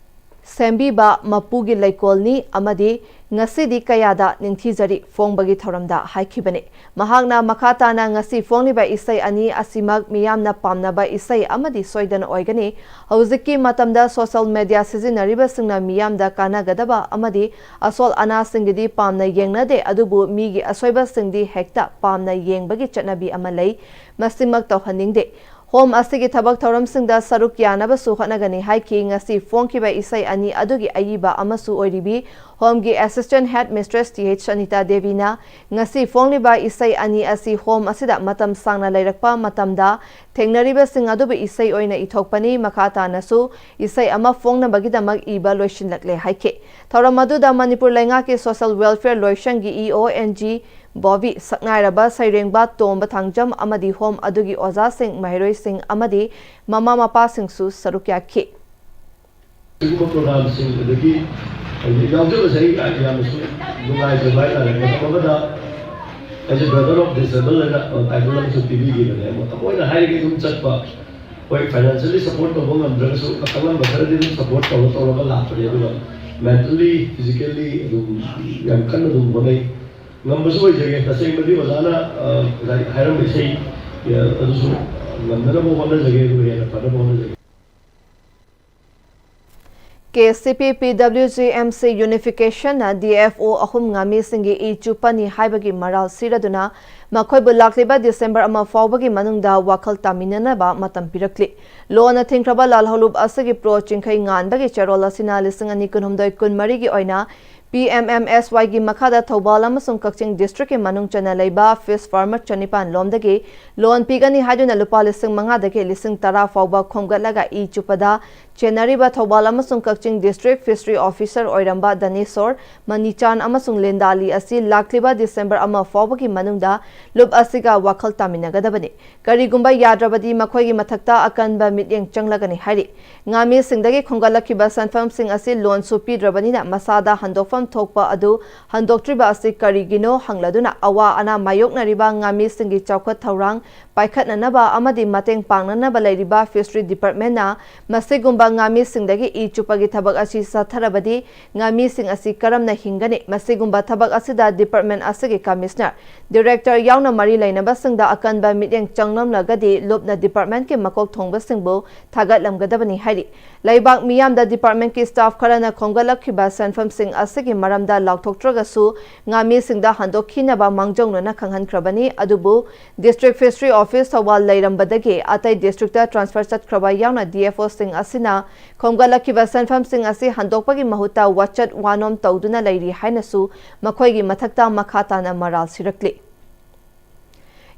ꯁꯦꯝꯕꯤꯕ ꯃꯄꯨꯒꯤ ꯂꯩꯀꯣꯜꯅꯤ ꯑꯃꯗꯤ ꯉꯁꯤꯗꯤ ꯀꯌꯥꯗ ꯅꯤꯡꯊꯤꯖꯔꯤ ꯐꯣꯡꯕꯒꯤ ꯊꯧꯔꯝꯗ ꯍꯥꯏꯈꯤꯕꯅꯤ꯫ ꯃꯍꯥꯛꯅ ꯃꯈꯥ ꯇꯥꯅ ꯉꯁꯤ ꯐꯣꯡꯂꯤꯕ ꯏꯁꯩ ꯑꯅꯤ ꯑꯁꯤꯃꯛ ꯃꯤꯌꯥꯝꯅ ꯄꯥꯝꯅꯕ ꯏꯁꯩ ꯑꯃꯗꯤ ꯁꯣꯏꯗꯅ ꯑꯣꯏꯒꯅꯤ꯫ ꯍꯧꯖꯤꯛꯀꯤ ꯃꯇꯝꯗ social media ꯁꯤꯖꯤꯟꯅꯔꯤꯕꯁꯤꯡꯅ ꯃꯤꯌꯥꯝꯗ ꯀꯥꯟꯅꯒꯗꯕ ꯑꯃꯗꯤ ꯑꯁꯣꯜ ꯑꯅꯥꯁꯤꯡꯒꯤꯗꯤ ꯄꯥꯝꯅ ꯌꯦꯡꯅꯗꯦ, ꯑꯗꯨꯕꯨ ꯃꯤꯒꯤ ꯑꯁꯣꯏꯕꯁꯤꯡꯗꯤ ꯍꯦꯛꯇ ꯄꯥꯝꯅ ꯌꯦꯡꯕꯒꯤ ꯆꯠꯅꯕꯤ ꯑꯃ ꯂꯩ꯫ ꯃꯁꯤꯃꯛ ꯇꯧꯍꯟꯅꯤꯡꯗꯦ꯫ ꯍꯣꯝ ꯑꯁꯤꯒꯤ ꯊꯕꯛ ꯊꯧꯔꯝꯁꯤꯡꯗ ꯁꯔꯨꯛ ꯌꯥꯅꯕꯁꯨ ꯍꯣꯠꯅꯒꯅꯤ ꯍꯥꯏꯈꯤ꯫ ꯉꯁꯤ ꯐꯣꯡꯈꯤꯕ ꯏꯁꯩ ꯑꯅꯤ ꯑꯗꯨꯒꯤ ꯑꯏꯕ ꯑꯃꯁꯨ ꯑꯣꯏꯔꯤꯕꯤ ꯍꯣꯝꯒꯤ assistant head mistress T H Sanita ꯗꯦꯕꯤꯅ ꯉꯁꯤ ꯐꯣꯡꯂꯤꯕ ꯏꯁꯩ ꯑꯅꯤ ꯑꯁꯤ ꯍꯣꯝ ꯑꯁꯤꯗ ꯃꯇꯝ ꯁꯥꯡꯅ ꯂꯩꯔꯛꯄ ꯃꯇꯝꯗ ꯊꯦꯡꯅꯔꯤꯕꯁꯤꯡ ꯑꯗꯨꯕꯨ ꯏꯁꯩ ꯑꯣꯏꯅ ꯏꯊꯣꯛꯄꯅꯤ꯫ ꯃꯈꯥ ꯇꯥꯅꯁꯨ ꯏꯁꯩ ꯑꯃ ꯐꯣꯡꯅꯕꯒꯤꯗꯃꯛ ꯏꯕ ꯂꯣꯏꯁꯤꯜꯂꯛꯂꯦ ꯍꯥꯏꯈꯤ꯫ ꯊꯧꯔꯝ ꯑꯗꯨꯗ ꯃꯅꯤꯄꯨꯔ ꯂꯩꯉꯥꯛꯀꯤ social welfare ꯂꯣꯏꯁꯪꯒꯤ ꯏ ꯑꯣ ꯑꯦꯟ ꯖꯤ ꯕꯣꯕꯤ, ꯁꯛꯅꯥꯏꯔꯕ ꯁꯩꯔꯦꯡꯕ ꯇꯣꯝꯕ ꯊꯥꯡꯖꯝ ꯑꯃꯗꯤ ꯍꯣꯝ ꯑꯗꯨꯒꯤ ꯑꯣꯖꯥꯁꯤꯡ, ꯃꯍꯩꯔꯣꯏꯁꯤꯡ ꯑꯃꯗꯤ ꯃꯃꯥ ꯃꯄꯥꯁꯤꯡꯁꯨ ꯁꯔꯨꯛ ꯌꯥꯈꯤ꯫ ꯁꯤꯒꯨꯝꯕ ꯄ꯭ꯔꯣꯒ꯭ꯔꯥꯝꯁꯤꯡ ꯑꯗꯒꯤ ꯍꯧꯖꯤꯛ ꯌꯥꯎꯖꯕꯁꯦ ꯑꯩ ꯌꯥꯝꯅꯁꯨ ꯅꯨꯡꯉꯥꯏꯖꯕ ꯍꯥꯏꯇꯥꯔꯦ꯫ ꯃꯇꯝ ꯑꯃꯗ ꯑꯩꯁꯦ Brother of Disabled ꯍꯥꯏꯅ ꯇꯥꯏꯇꯜ ꯑꯃꯁꯨ ꯄꯤꯕꯤꯈꯤꯕꯅꯦ꯫ ꯃꯇꯝ ꯑꯣꯏꯅ ꯍꯥꯏꯔꯒꯗꯤ ꯑꯗꯨꯝ ꯆꯠꯄ, ꯍꯣꯏ, financially support ꯇꯧꯕ ꯉꯝꯗ꯭ꯔꯒꯁꯨ ꯑꯀꯜꯂꯝꯕ ꯈꯔꯗꯤ ꯑꯗꯨꯝ support ꯇꯧꯔ ꯇꯧꯔꯒ ꯂꯥꯛꯄꯅꯦ꯫ ꯑꯗꯨꯒ mentally, physically ꯑꯗꯨꯝ ꯌꯥꯝ ꯀꯟꯅ ꯑꯗꯨꯝ ꯍꯣꯠꯅꯩ꯫ ꯉꯝꯕꯁꯨ ꯑꯣꯏꯖꯒꯦ꯫ ꯇꯁꯦꯡꯕꯗꯤ ꯑꯣꯖꯥꯅ, ꯑ, ꯉꯁꯥꯏ ꯍꯥꯏꯔꯝꯕ ꯏꯁꯩ, ꯑ, ꯑꯗꯨꯁꯨ ꯉꯝꯅꯅꯕ ꯍꯣꯠꯅꯖꯒꯦ, ꯑꯗꯨꯒ ꯍꯦꯟꯅ ꯐꯅꯕ ꯍꯣꯠꯅꯖꯒꯦ꯫ ꯀꯦ ꯁꯤ ꯄꯤ ꯄꯤ W G M C ꯌꯨꯅꯤꯐꯤꯀꯦꯁꯟꯅ D F O ꯑꯍꯨꯝ ꯉꯥꯃꯤꯁꯤꯡꯒꯤ ꯏ ꯆꯨꯞꯄꯅꯤ ꯍꯥꯏꯕꯒꯤ ꯃꯔꯥꯜ ꯁꯤꯔꯗꯨꯅ ꯃꯈꯣꯏꯕꯨ ꯂꯥꯛꯂꯤꯕ ꯗꯤꯁꯦꯝꯕꯔ ꯑꯃ ꯐꯥꯎꯕꯒꯤ ꯃꯅꯨꯡꯗ ꯋꯥꯈꯜ ꯇꯥꯃꯤꯟꯅꯅꯕ ꯃꯇꯝ ꯄꯤꯔꯛꯂꯤ꯫ ꯂꯣꯟꯅ ꯊꯤꯡꯈ꯭ꯔꯕ ꯂꯥꯜꯍꯧꯂꯨꯞ ꯑꯁꯤꯒꯤ ꯄ꯭ꯔꯣ ꯆꯤꯡꯈꯩ ꯉꯥꯟꯕꯒꯤ ꯆꯦꯔꯣꯜ ꯑꯁꯤꯅ ꯂꯤꯁꯤꯡ ꯑꯅꯤ ꯀꯨꯟꯍꯨꯝꯗꯣꯏ ꯀꯨꯟꯃꯔꯤꯒꯤ ꯑꯣꯏꯅ ꯄꯤ ꯑꯦꯝ ꯑꯦꯝ ꯑꯦꯁ ꯋꯥꯏꯒꯤ ꯃꯈꯥꯗ ꯊꯧꯕꯥꯜ ꯑꯃꯁꯨꯡ ꯀꯛꯆꯤꯡ ꯗꯤꯁꯇ꯭ꯔꯤꯛꯀꯤ ꯃꯅꯨꯡ ꯆꯟꯅ ꯂꯩꯕ ꯐꯤꯁ ꯐꯥꯔꯃꯔ ꯆꯅꯤꯄꯥꯟ ꯂꯣꯝꯗꯒꯤ ꯂꯣꯟ ꯄꯤꯒꯅꯤ ꯍꯥꯏꯗꯨꯅ ꯂꯨꯄꯥ ꯂꯤꯁꯤꯡ ꯃꯉꯥꯗꯒꯤ ꯂꯤꯁꯤꯡ ꯇꯔꯥ ꯐꯥꯎꯕ ꯈꯣꯝꯒꯠꯂꯒ ꯏ ꯆꯨꯞꯄꯗ ꯆꯦꯟꯅꯔꯤꯕ ꯊꯧꯕꯥꯜ ꯑꯃꯁꯨꯡ ꯀꯛꯆꯤꯡ ꯗꯤꯁꯇ꯭ꯔꯤꯛ ꯐꯤꯁꯔꯤ ꯑꯣꯐꯤꯁꯔ ꯑꯣꯏꯔꯝꯕ ꯗꯅꯦꯁꯣꯔ, ꯃꯅꯤꯆꯥꯟ ꯑꯃꯁꯨꯡ ꯂꯤꯟꯗꯥꯂꯤ ꯑꯁꯤ ꯂꯥꯛꯂꯤꯕ ꯗꯤꯁꯦꯝꯕꯔ ꯑꯃ ꯐꯥꯎꯕꯒꯤ ꯃꯅꯨꯡꯗ ꯂꯨꯞ ꯑꯁꯤꯒ ꯋꯥꯈꯜ ꯇꯥꯃꯤꯟꯅꯒꯗꯕꯅꯤ꯫ ꯀꯔꯤꯒꯨꯝꯕ ꯌꯥꯗ꯭ꯔꯕꯗꯤ ꯃꯈꯣꯏꯒꯤ ꯃꯊꯛꯇ ꯑꯀꯟꯕ ꯃꯤꯠꯌꯦꯡ ꯆꯪꯂꯒꯅꯤ ꯍꯥꯏꯔꯤ꯫ ꯉꯥꯃꯤꯁꯤꯡꯗꯒꯤ ꯈꯣꯝꯒꯠꯂꯛꯈꯤꯕ ꯁꯦꯟꯐꯝꯁꯤꯡ ꯑꯁꯤ ꯂꯣꯟꯁꯨ ꯄꯤꯗ꯭ꯔꯕꯅꯤꯅ ꯃꯁꯥꯗ ꯍꯟꯗꯣꯛꯐꯝ ꯊꯣꯛꯄ ꯑꯗꯨ ꯍꯟꯗꯣꯛꯇ꯭ꯔꯤꯕ ꯑꯁꯤ ꯀꯔꯤꯒꯤꯅꯣ ꯍꯪꯂꯗꯨꯅ ꯑꯋꯥ ꯑꯅꯥ ꯃꯥꯌꯣꯛꯅꯔꯤꯕ ꯉꯥꯃꯤꯁꯤꯡꯒꯤ ꯆꯥꯎꯈꯠ ꯊꯧꯔꯥꯡ ꯄꯥꯏꯈꯠꯅꯅꯕ ꯑꯃꯗꯤ ꯃꯇꯦꯡ ꯄꯥꯡꯅꯅꯕ ꯂꯩꯔꯤꯕ Fishery Departmentꯅ ꯃꯁꯤꯒꯨꯝꯕ ꯉꯥꯃꯤꯁꯤꯡꯗꯒꯤ ꯏ ꯆꯨꯞꯄꯒꯤ ꯊꯕꯛ ꯑꯁꯤ ꯆꯠꯊꯔꯕꯗꯤ ꯉꯥꯃꯤꯁꯤꯡ ꯑꯁꯤ ꯀꯔꯝꯅ ꯍꯤꯡꯒꯅꯤ? ꯃꯁꯤꯒꯨꯝꯕ ꯊꯕꯛ ꯑꯁꯤꯗ department ꯑꯁꯤꯒꯤ commissioner, director ꯌꯥꯎꯅ ꯃꯔꯤ ꯂꯩꯅꯕꯁꯤꯡꯗ ꯑꯀꯟꯕ ꯃꯤꯠꯌꯦꯡ ꯆꯪꯂꯝꯂꯒꯗꯤ ꯂꯨꯞꯅ departmentꯀꯤ ꯃꯀꯣꯛ ꯊꯣꯡꯕꯁꯤꯡꯕꯨ ꯊꯥꯒꯠꯂꯝꯒꯗꯕꯅꯤ ꯍꯥꯏꯔꯤ꯫ ꯂꯩꯕꯥꯛ ꯃꯤꯌꯥꯝꯗ departmentꯀꯤ staff ꯈꯔꯅ ꯈꯣꯝꯒꯠꯂꯛꯈꯤꯕ ꯁꯦꯟꯐꯝꯁꯤꯡ ꯑꯁꯤꯒꯤ ꯃꯔꯝꯗ ꯂꯥꯎꯊꯣꯛꯇ꯭ꯔꯒꯁꯨ ꯉꯥꯃꯤꯁꯤꯡꯗ ꯍꯟꯗꯣꯛꯈꯤꯅꯕ ꯃꯥꯡꯖꯧꯅꯅ ꯈꯪꯍꯟꯈ꯭ꯔꯕꯅꯤ꯫ ꯑꯗꯨꯕꯨ District Fishery Office ꯊꯧꯕꯥꯜ ꯂꯩꯔꯝꯕꯗꯒꯤ ꯑꯇꯩ districtꯇ transfer ꯆꯠꯈ꯭ꯔꯕ ꯌꯥꯎꯅ DFOꯁꯤꯡ ꯑꯁꯤꯅ ꯈꯣꯝꯒꯠꯂꯛꯈꯤꯕ ꯁꯦꯟꯐꯝꯁꯤꯡ ꯑꯁꯤ ꯍꯟꯗꯣꯛꯄꯒꯤ ꯃꯍꯨꯠꯇ ꯋꯥꯆꯠ ꯋꯥꯅꯣꯝ ꯇꯧꯗꯨꯅ ꯂꯩꯔꯤ ꯍꯥꯏꯅꯁꯨ ꯃꯈꯣꯏꯒꯤ ꯃꯊꯛꯇ ꯃꯈꯥ ꯇꯥꯅ ꯃꯔꯥꯜ ꯁꯤꯔꯛꯂꯤ꯫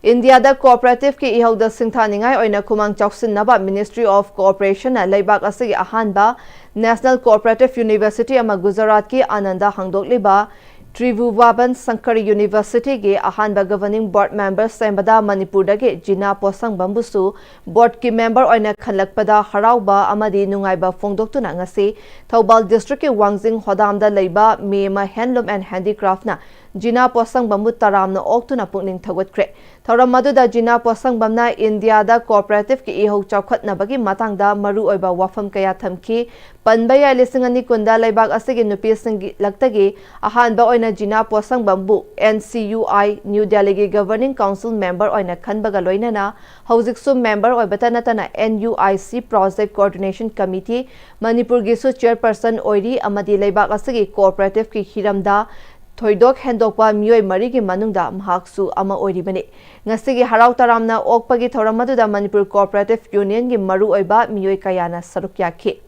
ꯏꯟꯗꯤꯌꯥꯗ cooperativeꯀꯤ ꯏꯍꯧꯗ ꯁꯤꯡꯊꯥꯅꯤꯡꯉꯥꯏ ꯑꯣꯏꯅ ꯈꯨꯃꯥꯡ ꯆꯥꯎꯁꯤꯟꯅꯕ Ministry of Cooperationꯅ ꯂꯩꯕꯥꯛ ꯑꯁꯤꯒꯤ ꯑꯍꯥꯟꯕ National Cooperative University ꯑꯃ ꯒꯨꯖꯔꯥꯠꯀꯤ ꯑꯥꯅꯟꯗ ꯍꯥꯡꯗꯣꯛꯂꯤꯕ ꯇ꯭ꯔꯤꯚꯨꯕꯥꯕꯟ ꯁꯪꯀꯔ Universityꯒꯤ ꯑꯍꯥꯟꯕ Governing Board member ꯁꯦꯝꯕꯗ ꯃꯅꯤꯄꯨꯔꯗꯒꯤ ꯖꯤꯅꯥ ꯄꯣꯠꯁꯪꯕꯝꯕꯨꯁꯨ boardꯀꯤ member ꯑꯣꯏꯅ ꯈꯜꯂꯛꯄꯗ ꯍꯔꯥꯎꯕ ꯑꯃꯗꯤ ꯅꯨꯡꯉꯥꯏꯕ ꯐꯣꯡꯗꯣꯛꯇꯨꯅ ꯉꯁꯤ ꯊꯧꯕꯥꯜ districtꯀꯤ ꯋꯥꯡꯖꯤꯡ ꯍꯣꯗꯥꯝꯗ ꯂꯩꯕ Mema Handloom and Handicraftꯅ ꯖꯤꯅꯥ ꯄꯣꯠꯁꯪꯕꯝꯕꯨ ꯇꯔꯥꯝꯅ ꯑꯣꯛꯇꯨꯅ ꯄꯨꯛꯅꯤꯡ ꯊꯧꯒꯠꯈ꯭ꯔꯦ꯫ ꯊꯧꯔꯝ ꯑꯗꯨꯗ ꯖꯤꯅꯥ ꯄꯣꯠꯁꯪꯕꯝꯅ ꯏꯟꯗꯤꯌꯥꯗ cooperativeꯀꯤ ꯏꯍꯧ ꯆꯥꯎꯈꯠꯅꯕꯒꯤ ꯃꯇꯥꯡꯗ ꯃꯔꯨꯑꯣꯏꯕ ꯋꯥꯐꯝ ꯀꯌꯥ ꯊꯝꯈꯤ꯫ ꯄꯟꯕ ꯌꯥꯏ, ꯂꯤꯁꯤꯡ ꯑꯅꯤ ꯀꯨꯟꯗ ꯂꯩꯕꯥꯛ ꯑꯁꯤꯒꯤ ꯅꯨꯄꯤꯁꯤꯡꯒꯤ ꯂꯛꯇꯒꯤ ꯑꯍꯥꯟꯕ ꯑꯣꯏꯅ ꯖꯤꯅꯥ ꯄꯣꯠꯁꯪꯕꯝꯕꯨ NCUI New Delhiꯒꯤ Governing Council member ꯑꯣꯏꯅ ꯈꯟꯕꯒ ꯂꯣꯏꯅꯅ ꯍꯧꯖꯤꯛꯁꯨ member ꯑꯣꯏꯕꯇ ꯅꯠꯇꯅ NUIC Project Coordination Committee ꯃꯅꯤꯄꯨꯔꯒꯤꯁꯨ chairperson ꯑꯣꯏꯔꯤ ꯑꯃꯗꯤ ꯂꯩꯕꯥꯛ ꯑꯁꯤꯒꯤ cooperative ꯀꯤ ꯍꯤꯔꯝꯗ ꯊꯣꯏꯗꯣꯛ ꯍꯦꯟꯗꯣꯛꯄ ꯃꯤꯑꯣꯏ ꯃꯔꯤꯒꯤ ꯃꯅꯨꯡꯗ ꯃꯍꯥꯛꯁꯨ ꯑꯃ ꯑꯣꯏꯔꯤꯕꯅꯤ꯫ ꯉꯁꯤꯒꯤ ꯍꯔꯥꯎ ꯇꯔꯥꯝꯅ ꯑꯣꯛꯄꯒꯤ ꯊꯧꯔꯝ ꯑꯗꯨꯗ ꯃꯅꯤꯄꯨꯔ Cooperative Unionꯒꯤ ꯃꯔꯨꯑꯣꯏꯕ ꯃꯤꯑꯣꯏ ꯀꯌꯥꯅ ꯁꯔꯨꯛ ꯌꯥꯈꯤ꯫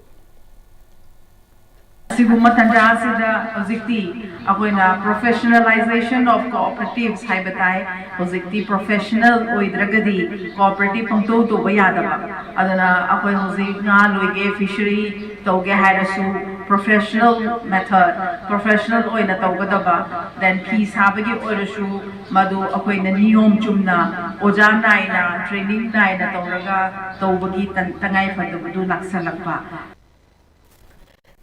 ꯑꯁꯤꯒꯨꯝꯕ ꯇꯥꯟꯖꯥ ꯑꯁꯤꯗ ꯍꯧꯖꯤꯛꯇꯤ ꯑꯩꯈꯣꯏꯅ professionalization of cooperatives ꯍꯥꯏꯕ ꯇꯥꯏ꯫ ꯍꯧꯖꯤꯛꯇꯤ professional ꯑꯣꯏꯗ꯭ꯔꯒꯗꯤ cooperative ꯄꯪꯇꯧ ꯇꯧꯕ ꯌꯥꯗꯕ꯫ ꯑꯗꯨꯅ ꯑꯩꯈꯣꯏ ꯍꯧꯖꯤꯛ ꯉꯥ ꯂꯣꯏꯒꯦ, fishery ꯇꯧꯒꯦ ꯍꯥꯏꯔꯁꯨ professional method, professional ꯑꯣꯏꯅ ꯇꯧꯒꯗꯕ, then ꯐꯤ ꯁꯥꯕꯒꯤ ꯑꯣꯏꯔꯁꯨ ꯃꯗꯨ ꯑꯩꯈꯣꯏꯅ ꯅꯤꯌꯣꯝ ꯆꯨꯝꯅ ꯑꯣꯖꯥ ꯅꯥꯏꯅ, training ꯅꯥꯏꯅ ꯇꯧꯔꯒ ꯇꯧꯕꯒꯤ ꯇꯉꯥꯏ ꯐꯗꯕꯗꯨ ꯂꯥꯛꯁꯜꯂꯛꯄ꯫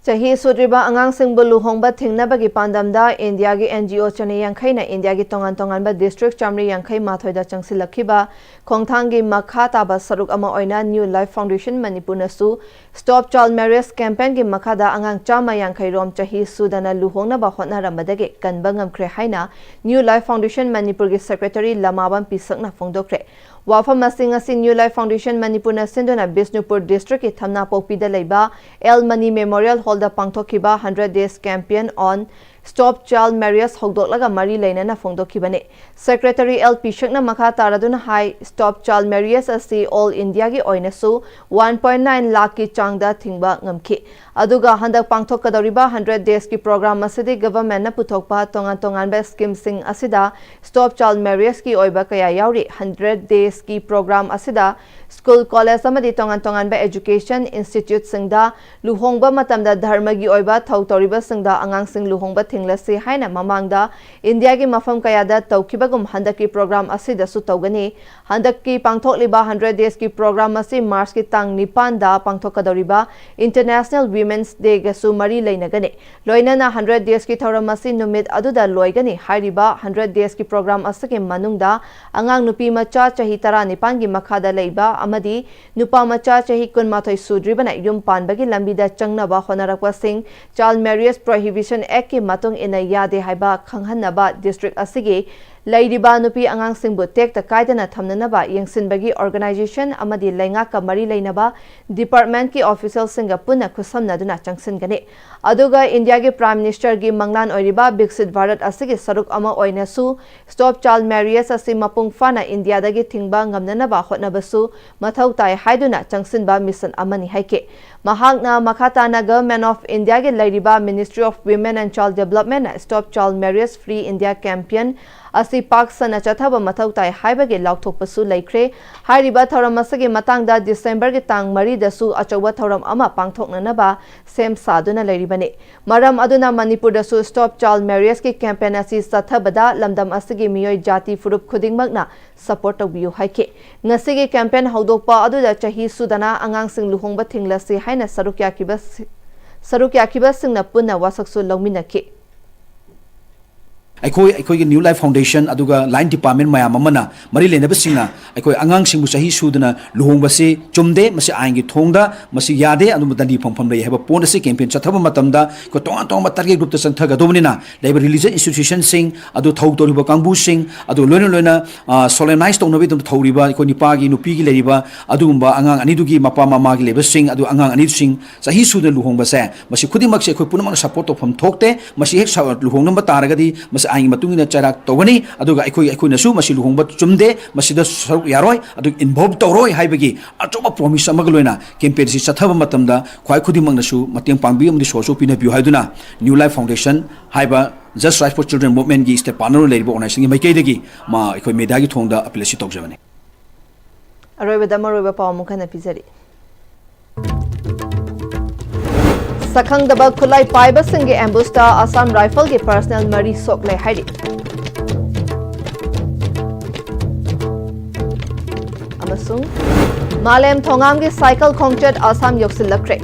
ꯆꯍꯤ ꯁꯨꯗ꯭ꯔꯤꯕ ꯑꯉꯥꯡꯁꯤꯡꯕꯨ ꯂꯨꯍꯣꯡꯕ ꯊꯤꯡꯅꯕꯒꯤ ꯄꯥꯟꯗꯝꯗ ꯏꯟꯗꯤꯌꯥꯒꯤ NGO ꯆꯅꯤ ꯌꯥꯡꯈꯩꯅ ꯏꯟꯗꯤꯌꯥꯒꯤ ꯇꯣꯉꯥꯟ ꯇꯣꯉꯥꯟꯕ district ꯆꯥꯃꯔꯤ ꯌꯥꯡꯈꯩ ꯃꯥꯊꯣꯏꯗ ꯆꯪꯁꯤꯜꯂꯛꯈꯤꯕ ꯈꯣꯡꯊꯥꯡꯒꯤ ꯃꯈꯥ ꯇꯥꯕ ꯁꯔꯨꯛ ꯑꯃ ꯑꯣꯏꯅ New Life Foundation ꯃꯅꯤꯄꯨꯔꯅꯁꯨ Stop Child Marriage campaignꯒꯤ ꯃꯈꯥꯗ ꯑꯉꯥꯡ ꯆꯥꯝꯃ ꯌꯥꯡꯈꯩ ꯔꯣꯝ ꯆꯍꯤ ꯁꯨꯗꯅ ꯂꯨꯍꯣꯡꯅꯕ ꯍꯣꯠꯅꯔꯝꯕꯗꯒꯤ ꯀꯟꯕ ꯉꯝꯈ꯭ꯔꯦ ꯍꯥꯏꯅ New Life Foundation ꯃꯅꯤꯄꯨꯔꯒꯤ secretary ꯂꯃꯥꯕꯝ ꯄꯤꯁꯛꯅ ꯐꯣꯡꯗꯣꯛꯈ꯭ꯔꯦ꯫ ꯋꯥꯐꯝ ꯑꯁꯤ ꯉꯁꯤ New Life Foundation ꯃꯅꯤꯄꯨꯔꯅ ꯁꯤꯟꯗꯨꯅ ꯕꯤꯁꯅꯨꯄꯨꯔ districtꯀꯤ ꯊꯝꯅꯥꯄꯣꯛꯄꯤꯗ ꯂꯩꯕ ꯑꯦꯜ ꯃꯅꯤ Memorial Hallꯗ ꯄꯥꯡꯊꯣꯛꯈꯤꯕ hundred days campaign on Stop Child Marriage ꯍꯧꯗꯣꯛꯂꯒ ꯃꯔꯤ ꯂꯩꯅꯅ ꯐꯣꯡꯗꯣꯛꯈꯤꯕꯅꯤ꯫ Secretary ꯑꯦꯜ ꯄꯤꯁꯛꯅ ꯃꯈꯥ ꯇꯥꯔꯗꯨꯅ ꯍꯥꯏ, Stop Child Marriage ꯑꯁꯤ all Indiaꯒꯤ ꯑꯣꯏꯅꯁꯨ one point nine ꯂꯥꯈꯀꯤ ꯆꯥꯡꯗ ꯊꯤꯡꯕ ꯉꯝꯈꯤ꯫ ꯑꯗꯨꯒ ꯍꯟꯗꯛ ꯄꯥꯡꯊꯣꯛꯀꯗꯧꯔꯤꯕ hundred daysꯀꯤ program ꯑꯁꯤꯗꯤ governmentꯅ ꯄꯨꯊꯣꯛꯄ ꯇꯣꯉꯥꯟ ꯇꯣꯉꯥꯟꯕ schemeꯁꯤꯡ ꯑꯁꯤꯗ Stop Child Marriageꯀꯤ ꯑꯣꯏꯕ ꯀꯌꯥ ꯌꯥꯎꯔꯤ꯫ Hundred daysꯀꯤ program ꯑꯁꯤꯗ school, college ꯑꯃꯗꯤ ꯇꯣꯉꯥꯟ ꯇꯣꯉꯥꯟꯕ education instituteꯁꯤꯡꯗ ꯂꯨꯍꯣꯡꯕ ꯃꯇꯝꯗ ꯙꯔꯃꯒꯤ ꯑꯣꯏꯕ ꯊꯧ ꯇꯧꯔꯤꯕꯁꯤꯡꯗ ꯑꯉꯥꯡꯁꯤꯡ ꯂꯨꯍꯣꯡꯕ ꯊꯤꯡꯂꯁꯤ ꯍꯥꯏꯅ ꯃꯃꯥꯡꯗ ꯏꯟꯗꯤꯌꯥꯒꯤ ꯃꯐꯝ ꯀꯌꯥꯗ ꯇꯧꯈꯤꯕꯒꯨꯝ ꯍꯟꯗꯛꯀꯤ program ꯑꯁꯤꯗꯁꯨ ꯇꯧꯒꯅꯤ꯫ ꯍꯟꯗꯛꯀꯤ ꯄꯥꯡꯊꯣꯛꯂꯤꯕ hundred daysꯀꯤ program ꯑꯁꯤ Marchꯀꯤ ꯇꯥꯡ ꯅꯤꯄꯥꯟꯗ ꯄꯥꯡꯊꯣꯛꯀꯗꯧꯔꯤꯕ International Women's Dayꯒꯁꯨ ꯃꯔꯤ ꯂꯩꯅꯒꯅꯤ꯫ ꯂꯣꯏꯅꯅ hundred daysꯀꯤ ꯊꯧꯔꯝ ꯑꯁꯤ ꯅꯨꯃꯤꯠ ꯑꯗꯨꯗ ꯂꯣꯏꯒꯅꯤ꯫ ꯍꯥꯏꯔꯤꯕ hundred daysꯀꯤ program ꯑꯁꯤꯒꯤ ꯃꯅꯨꯡꯗ ꯑꯉꯥꯡ ꯅꯨꯄꯤ ꯃꯆꯥ ꯆꯍꯤ ꯇꯔꯥꯅꯤꯄꯥꯟꯒꯤ ꯃꯈꯥꯗ ꯂꯩꯕ ꯑꯃꯗꯤ ꯅꯨꯄꯥ ꯃꯆꯥ ꯆꯍꯤ ꯀꯨꯟꯃꯥꯊꯣꯏ ꯁꯨꯗ꯭ꯔꯤꯕꯅ ꯌꯨꯝ ꯄꯥꯟꯕꯒꯤ ꯂꯝꯕꯤꯗ ꯆꯪꯅꯕ ꯍꯣꯠꯅꯔꯛꯄꯁꯤꯡ Child Marriage Prohibition Actꯀꯤ ꯃꯇꯨꯡ ꯏꯟꯅ ꯌꯥꯗꯦ ꯍꯥꯏꯕ ꯈꯪꯍꯟꯅꯕ district ꯑꯁꯤꯒꯤ ꯂꯩꯔꯤꯕ ꯅꯨꯄꯤ ꯑꯉꯥꯡꯁꯤꯡꯕꯨ ꯇꯦꯛꯇ ꯀꯥꯏꯗꯅ ꯊꯝꯅꯅꯕ ꯌꯦꯡꯁꯤꯟꯕꯒꯤ organization ꯑꯃꯗꯤ ꯂꯩꯉꯥꯛꯀ ꯃꯔꯤ ꯂꯩꯅꯕ departmentꯀꯤ officialꯁꯤꯡꯒ ꯄꯨꯟꯅ ꯈꯨꯠꯁꯝꯅꯗꯨꯅ ꯆꯪꯁꯤꯟꯒꯅꯤ꯫ ꯑꯗꯨꯒ ꯏꯟꯗꯤꯌꯥꯒꯤ Prime Ministerꯒꯤ ꯃꯪꯂꯥꯟ ꯑꯣꯏꯔꯤꯕ ꯕꯤꯛꯁꯤꯠ ꯚꯥꯔꯠ ꯑꯁꯤꯒꯤ ꯁꯔꯨꯛ ꯑꯃ ꯑꯣꯏꯅꯁꯨ Stop Child Marriage ꯑꯁꯤ ꯃꯄꯨꯡ ꯐꯥꯅ ꯏꯟꯗꯤꯌꯥꯗꯒꯤ ꯊꯤꯡꯕ ꯉꯝꯅꯅꯕ ꯍꯣꯠꯅꯕꯁꯨ ꯃꯊꯧ ꯇꯥꯏ ꯍꯥꯏꯗꯨꯅ ꯆꯪꯁꯤꯟꯕ mission ꯑꯃꯅꯤ ꯍꯥꯏꯈꯤ꯫ ꯃꯍꯥꯛꯅ ꯃꯈꯥ ꯇꯥꯅ Government of Indiaꯒꯤ ꯂꯩꯔꯤꯕ Ministry of Women and Child Developmentꯅ Stop Child Marriage Free India campaign ꯑꯁꯤ ꯄꯥꯛ ꯁꯟꯅ ꯆꯠꯊꯕ ꯃꯊꯧ ꯇꯥꯏ ꯍꯥꯏꯕꯒꯤ ꯂꯥꯎꯊꯣꯛꯄꯁꯨ ꯂꯩꯈ꯭ꯔꯦ꯫ ꯍꯥꯏꯔꯤꯕ ꯊꯧꯔꯝ ꯑꯁꯤꯒꯤ ꯃꯇꯥꯡꯗ Decemberꯒꯤ ꯇꯥꯡ ꯃꯔꯤꯗꯁꯨ ꯑꯆꯧꯕ ꯊꯧꯔꯝ ꯑꯃ ꯄꯥꯡꯊꯣꯛꯅꯅꯕ ꯁꯦꯝ ꯁꯥꯗꯨꯅ ꯂꯩꯔꯤꯕꯅꯤ꯫ ꯃꯔꯝ ꯑꯗꯨꯅ ꯃꯅꯤꯄꯨꯔꯗꯁꯨ Stop Child Marriageꯀꯤ campaign ꯑꯁꯤ ꯆꯠꯊꯕꯗ ꯂꯝꯗꯝ ꯑꯁꯤꯒꯤ ꯃꯤꯑꯣꯏ ꯖꯥꯇꯤ ꯐꯨꯔꯨꯞ ꯈꯨꯗꯤꯡꯃꯛꯅ support ꯇꯧꯕꯤꯌꯨ ꯍꯥꯏꯈꯤ꯫ ꯉꯁꯤꯒꯤ campaign ꯍꯧꯗꯣꯛꯄ ꯑꯗꯨꯗ ꯆꯍꯤ ꯁꯨꯗꯅ ꯑꯉꯥꯡꯁꯤꯡ ꯂꯨꯍꯣꯡꯕ ꯊꯤꯡꯂꯁꯤ ꯍꯥꯏꯅ ꯁꯔꯨꯛ ꯌꯥꯈꯤꯕ ꯁꯤ-, ꯁꯔꯨꯛ ꯌꯥꯈꯤꯕꯁꯤꯡꯅ ꯄꯨꯟꯅ ꯋꯥꯁꯛꯁꯨ ꯂꯧꯃꯤꯟꯅꯈꯤ꯫ ꯑꯩꯈꯣꯏ ꯑꯩꯈꯣꯏꯒꯤ ꯅ꯭ꯌꯨ ꯂꯥꯏꯐ ꯐꯥꯎꯟꯗꯦꯁꯟ ꯑꯗꯨꯒ ꯂꯥꯏꯟ ꯗꯤꯄꯥꯔꯠꯃꯦꯟ ꯃꯌꯥꯝ ꯑꯃꯅ ꯃꯔꯤ ꯂꯩꯅꯕꯁꯤꯡꯅ ꯑꯩꯈꯣꯏ ꯑꯉꯥꯡꯁꯤꯡꯕꯨ ꯆꯍꯤ ꯁꯨꯗꯅ ꯂꯨꯍꯣꯡꯕꯁꯤ ꯆꯨꯝꯗꯦ, ꯃꯁꯤ ꯑꯥꯏꯟꯒꯤ ꯊꯣꯡꯗ ꯃꯁꯤ ꯌꯥꯗꯦ, ꯑꯗꯨꯝꯕ ꯗꯟꯗꯤ ꯐꯪꯐꯝ ꯂꯩ ꯍꯥꯏꯕ ꯄꯣꯠ ꯑꯁꯤ ꯀꯦꯝꯄꯦꯟ ꯆꯠꯊꯕ ꯃꯇꯝꯗ ꯑꯩꯈꯣꯏ ꯇꯣꯉꯥꯟ ꯇꯣꯉꯥꯟꯕ ꯇꯥꯔꯒꯦꯠ ꯒ꯭ꯔꯨꯞꯇ ꯆꯪꯊꯒꯗꯧꯕꯅꯤꯅ ꯂꯩꯔꯤꯕ ꯔꯤꯂꯤꯖꯟ ꯏꯟꯁꯇꯤꯇ꯭ꯌꯨꯁꯟꯁꯤꯡ ꯑꯗꯨ ꯊꯧ ꯇꯧꯔꯤꯕ ꯀꯥꯡꯕꯨꯁꯤꯡ ꯑꯗꯨ ꯂꯣꯏꯅ ꯂꯣꯏꯅ ꯁꯣꯂꯦꯝꯅꯥꯏꯁ ꯇꯧꯅꯕꯒꯤꯗꯃꯛꯇ ꯊꯧꯔꯤꯕ ꯑꯩꯈꯣꯏ ꯅꯤꯄꯥꯒꯤ ꯅꯨꯄꯤꯒꯤ ꯂꯩꯔꯤꯕ ꯑꯗꯨꯒꯨꯝꯕ ꯑꯉꯥꯡ ꯑꯅꯤꯗꯨꯒꯤ ꯃꯄꯥ ꯃꯃꯥꯒꯤ ꯂꯩꯕꯁꯤꯡ ꯑꯗꯨ ꯑꯉꯥꯡ ꯑꯅꯤꯁꯤꯡ ꯆꯍꯤ ꯁꯨꯗꯅ ꯂꯨꯍꯣꯡꯕꯁꯦ ꯃꯁꯤ ꯈꯨꯗꯤꯡꯃꯛꯁꯦ ꯑꯩꯈꯣꯏ ꯄꯨꯝꯅꯃꯛꯅ ꯁꯄꯣꯔꯠ ꯇꯧꯐꯝ ꯊꯣꯛꯇꯦ꯫ ꯃꯁꯤ ꯍꯦꯛ ꯁ- ꯂꯨꯍꯣꯡꯂꯝꯕ ꯇꯥꯔꯒꯗꯤ ꯃꯁꯤ ꯑꯥꯏꯟꯒꯤ ꯃꯇꯨꯡ ꯏꯟꯅ ꯆꯩꯔꯥꯛ ꯇꯧꯒꯅꯤ꯫ ꯑꯗꯨꯒ ꯑꯩꯈꯣꯏ ꯑꯩꯈꯣꯏꯅꯁꯨ ꯃꯁꯤ ꯂꯨꯍꯣꯡꯕ ꯆꯨꯝꯗꯦ, ꯃꯁꯤꯗ ꯁꯔꯨꯛ ꯌꯥꯔꯣꯏ, ꯑꯗꯨ ꯏꯟꯚꯣꯜꯕ ꯇꯧꯔꯣꯏ ꯍꯥꯏꯕꯒꯤ ꯑꯆꯧꯕ ꯄ꯭ꯔꯣꯃꯤꯁ ꯑꯃꯒ ꯂꯣꯏꯅ ꯀꯦꯝꯄꯦꯟꯁꯤ ꯆꯠꯊꯕ ꯃꯇꯝꯗ ꯈ꯭ꯋꯥꯏ ꯈꯨꯗꯤꯡꯃꯛꯅꯁꯨ ꯃꯇꯦꯡ ꯄꯥꯡꯕꯤꯌꯨ ꯑꯃꯗꯤ ꯁꯣꯔꯁꯨ ꯄꯤꯅꯕꯤꯌꯨ ꯍꯥꯏꯗꯨꯅ ꯅ꯭ꯌꯨ ꯂꯥꯏꯐ ꯐꯥꯎꯟꯗꯦꯁꯟ ꯍꯥꯏꯕ ꯖꯁ ꯔꯥꯏꯠ ꯐꯣꯔ ꯆꯤꯜꯗ꯭ꯔꯦꯟ ꯃꯨꯚꯃꯦꯟꯒꯤ ꯁ꯭ꯇꯦꯠ ꯄꯥꯔꯠꯅꯔ ꯑꯣꯏꯅ ꯂꯩꯔꯤꯕ ꯑꯣꯔꯒꯅꯥꯏꯖꯦꯁꯟꯒꯤ ꯃꯥꯏꯀꯩꯗꯒꯤ ꯃꯥ ꯑꯩꯈꯣꯏ ꯃꯦꯗꯤꯌꯥꯒꯤ ꯊꯣꯡꯗ ꯑꯄꯤꯜ ꯑꯁꯤ ꯇꯧꯖꯕꯅꯤ꯫ ꯑꯔꯣꯏꯕꯗ ꯃꯔꯨꯑꯣꯏꯕ ꯄꯥꯎ ꯑꯃꯨꯛ ꯍꯟꯅ ꯄꯤꯖꯔꯤ꯫ ꯁꯛꯈꯪꯗꯕ ꯈꯨꯠꯂꯥꯏ ꯄꯥꯏꯕꯁꯤꯡꯒꯤ ꯑꯦꯝꯕꯨꯁꯇ ꯑꯁꯥꯝ ꯔꯥꯏꯐꯜꯒꯤ ꯄꯔꯁꯅꯦꯜ ꯃꯔꯤ ꯁꯣꯛꯂꯦ ꯍꯥꯏꯔꯤ꯫ ꯑꯃꯁꯨꯡ ꯃꯥꯂꯦꯝ ꯊꯣꯉꯥꯝꯒꯤ ꯁꯥꯏꯀꯜ ꯈꯣꯡꯆꯠ ꯑꯁꯥꯝ ꯌꯧꯁꯤꯜꯂꯛꯈ꯭ꯔꯦ꯫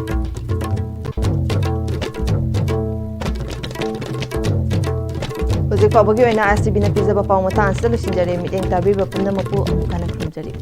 ꯍꯧꯖꯤꯛ ꯐꯥꯎꯕꯒꯤ ꯑꯣꯏꯅ ꯑꯦꯁ ꯇꯤ ꯚꯤꯅ ꯄꯤꯖꯕ ꯄꯥꯎ ꯃꯇꯥꯡ ꯑꯁꯤꯗ ꯂꯣꯏꯁꯤꯟꯖꯔꯦ꯫ ꯃꯤꯠꯌꯦꯡ ꯇꯥꯕꯤꯕ ꯄꯨꯝꯅꯃꯛꯄꯨ ꯑꯃꯨꯛ ꯍꯟꯅ ꯈꯨꯔꯨꯝꯖꯔꯤ꯫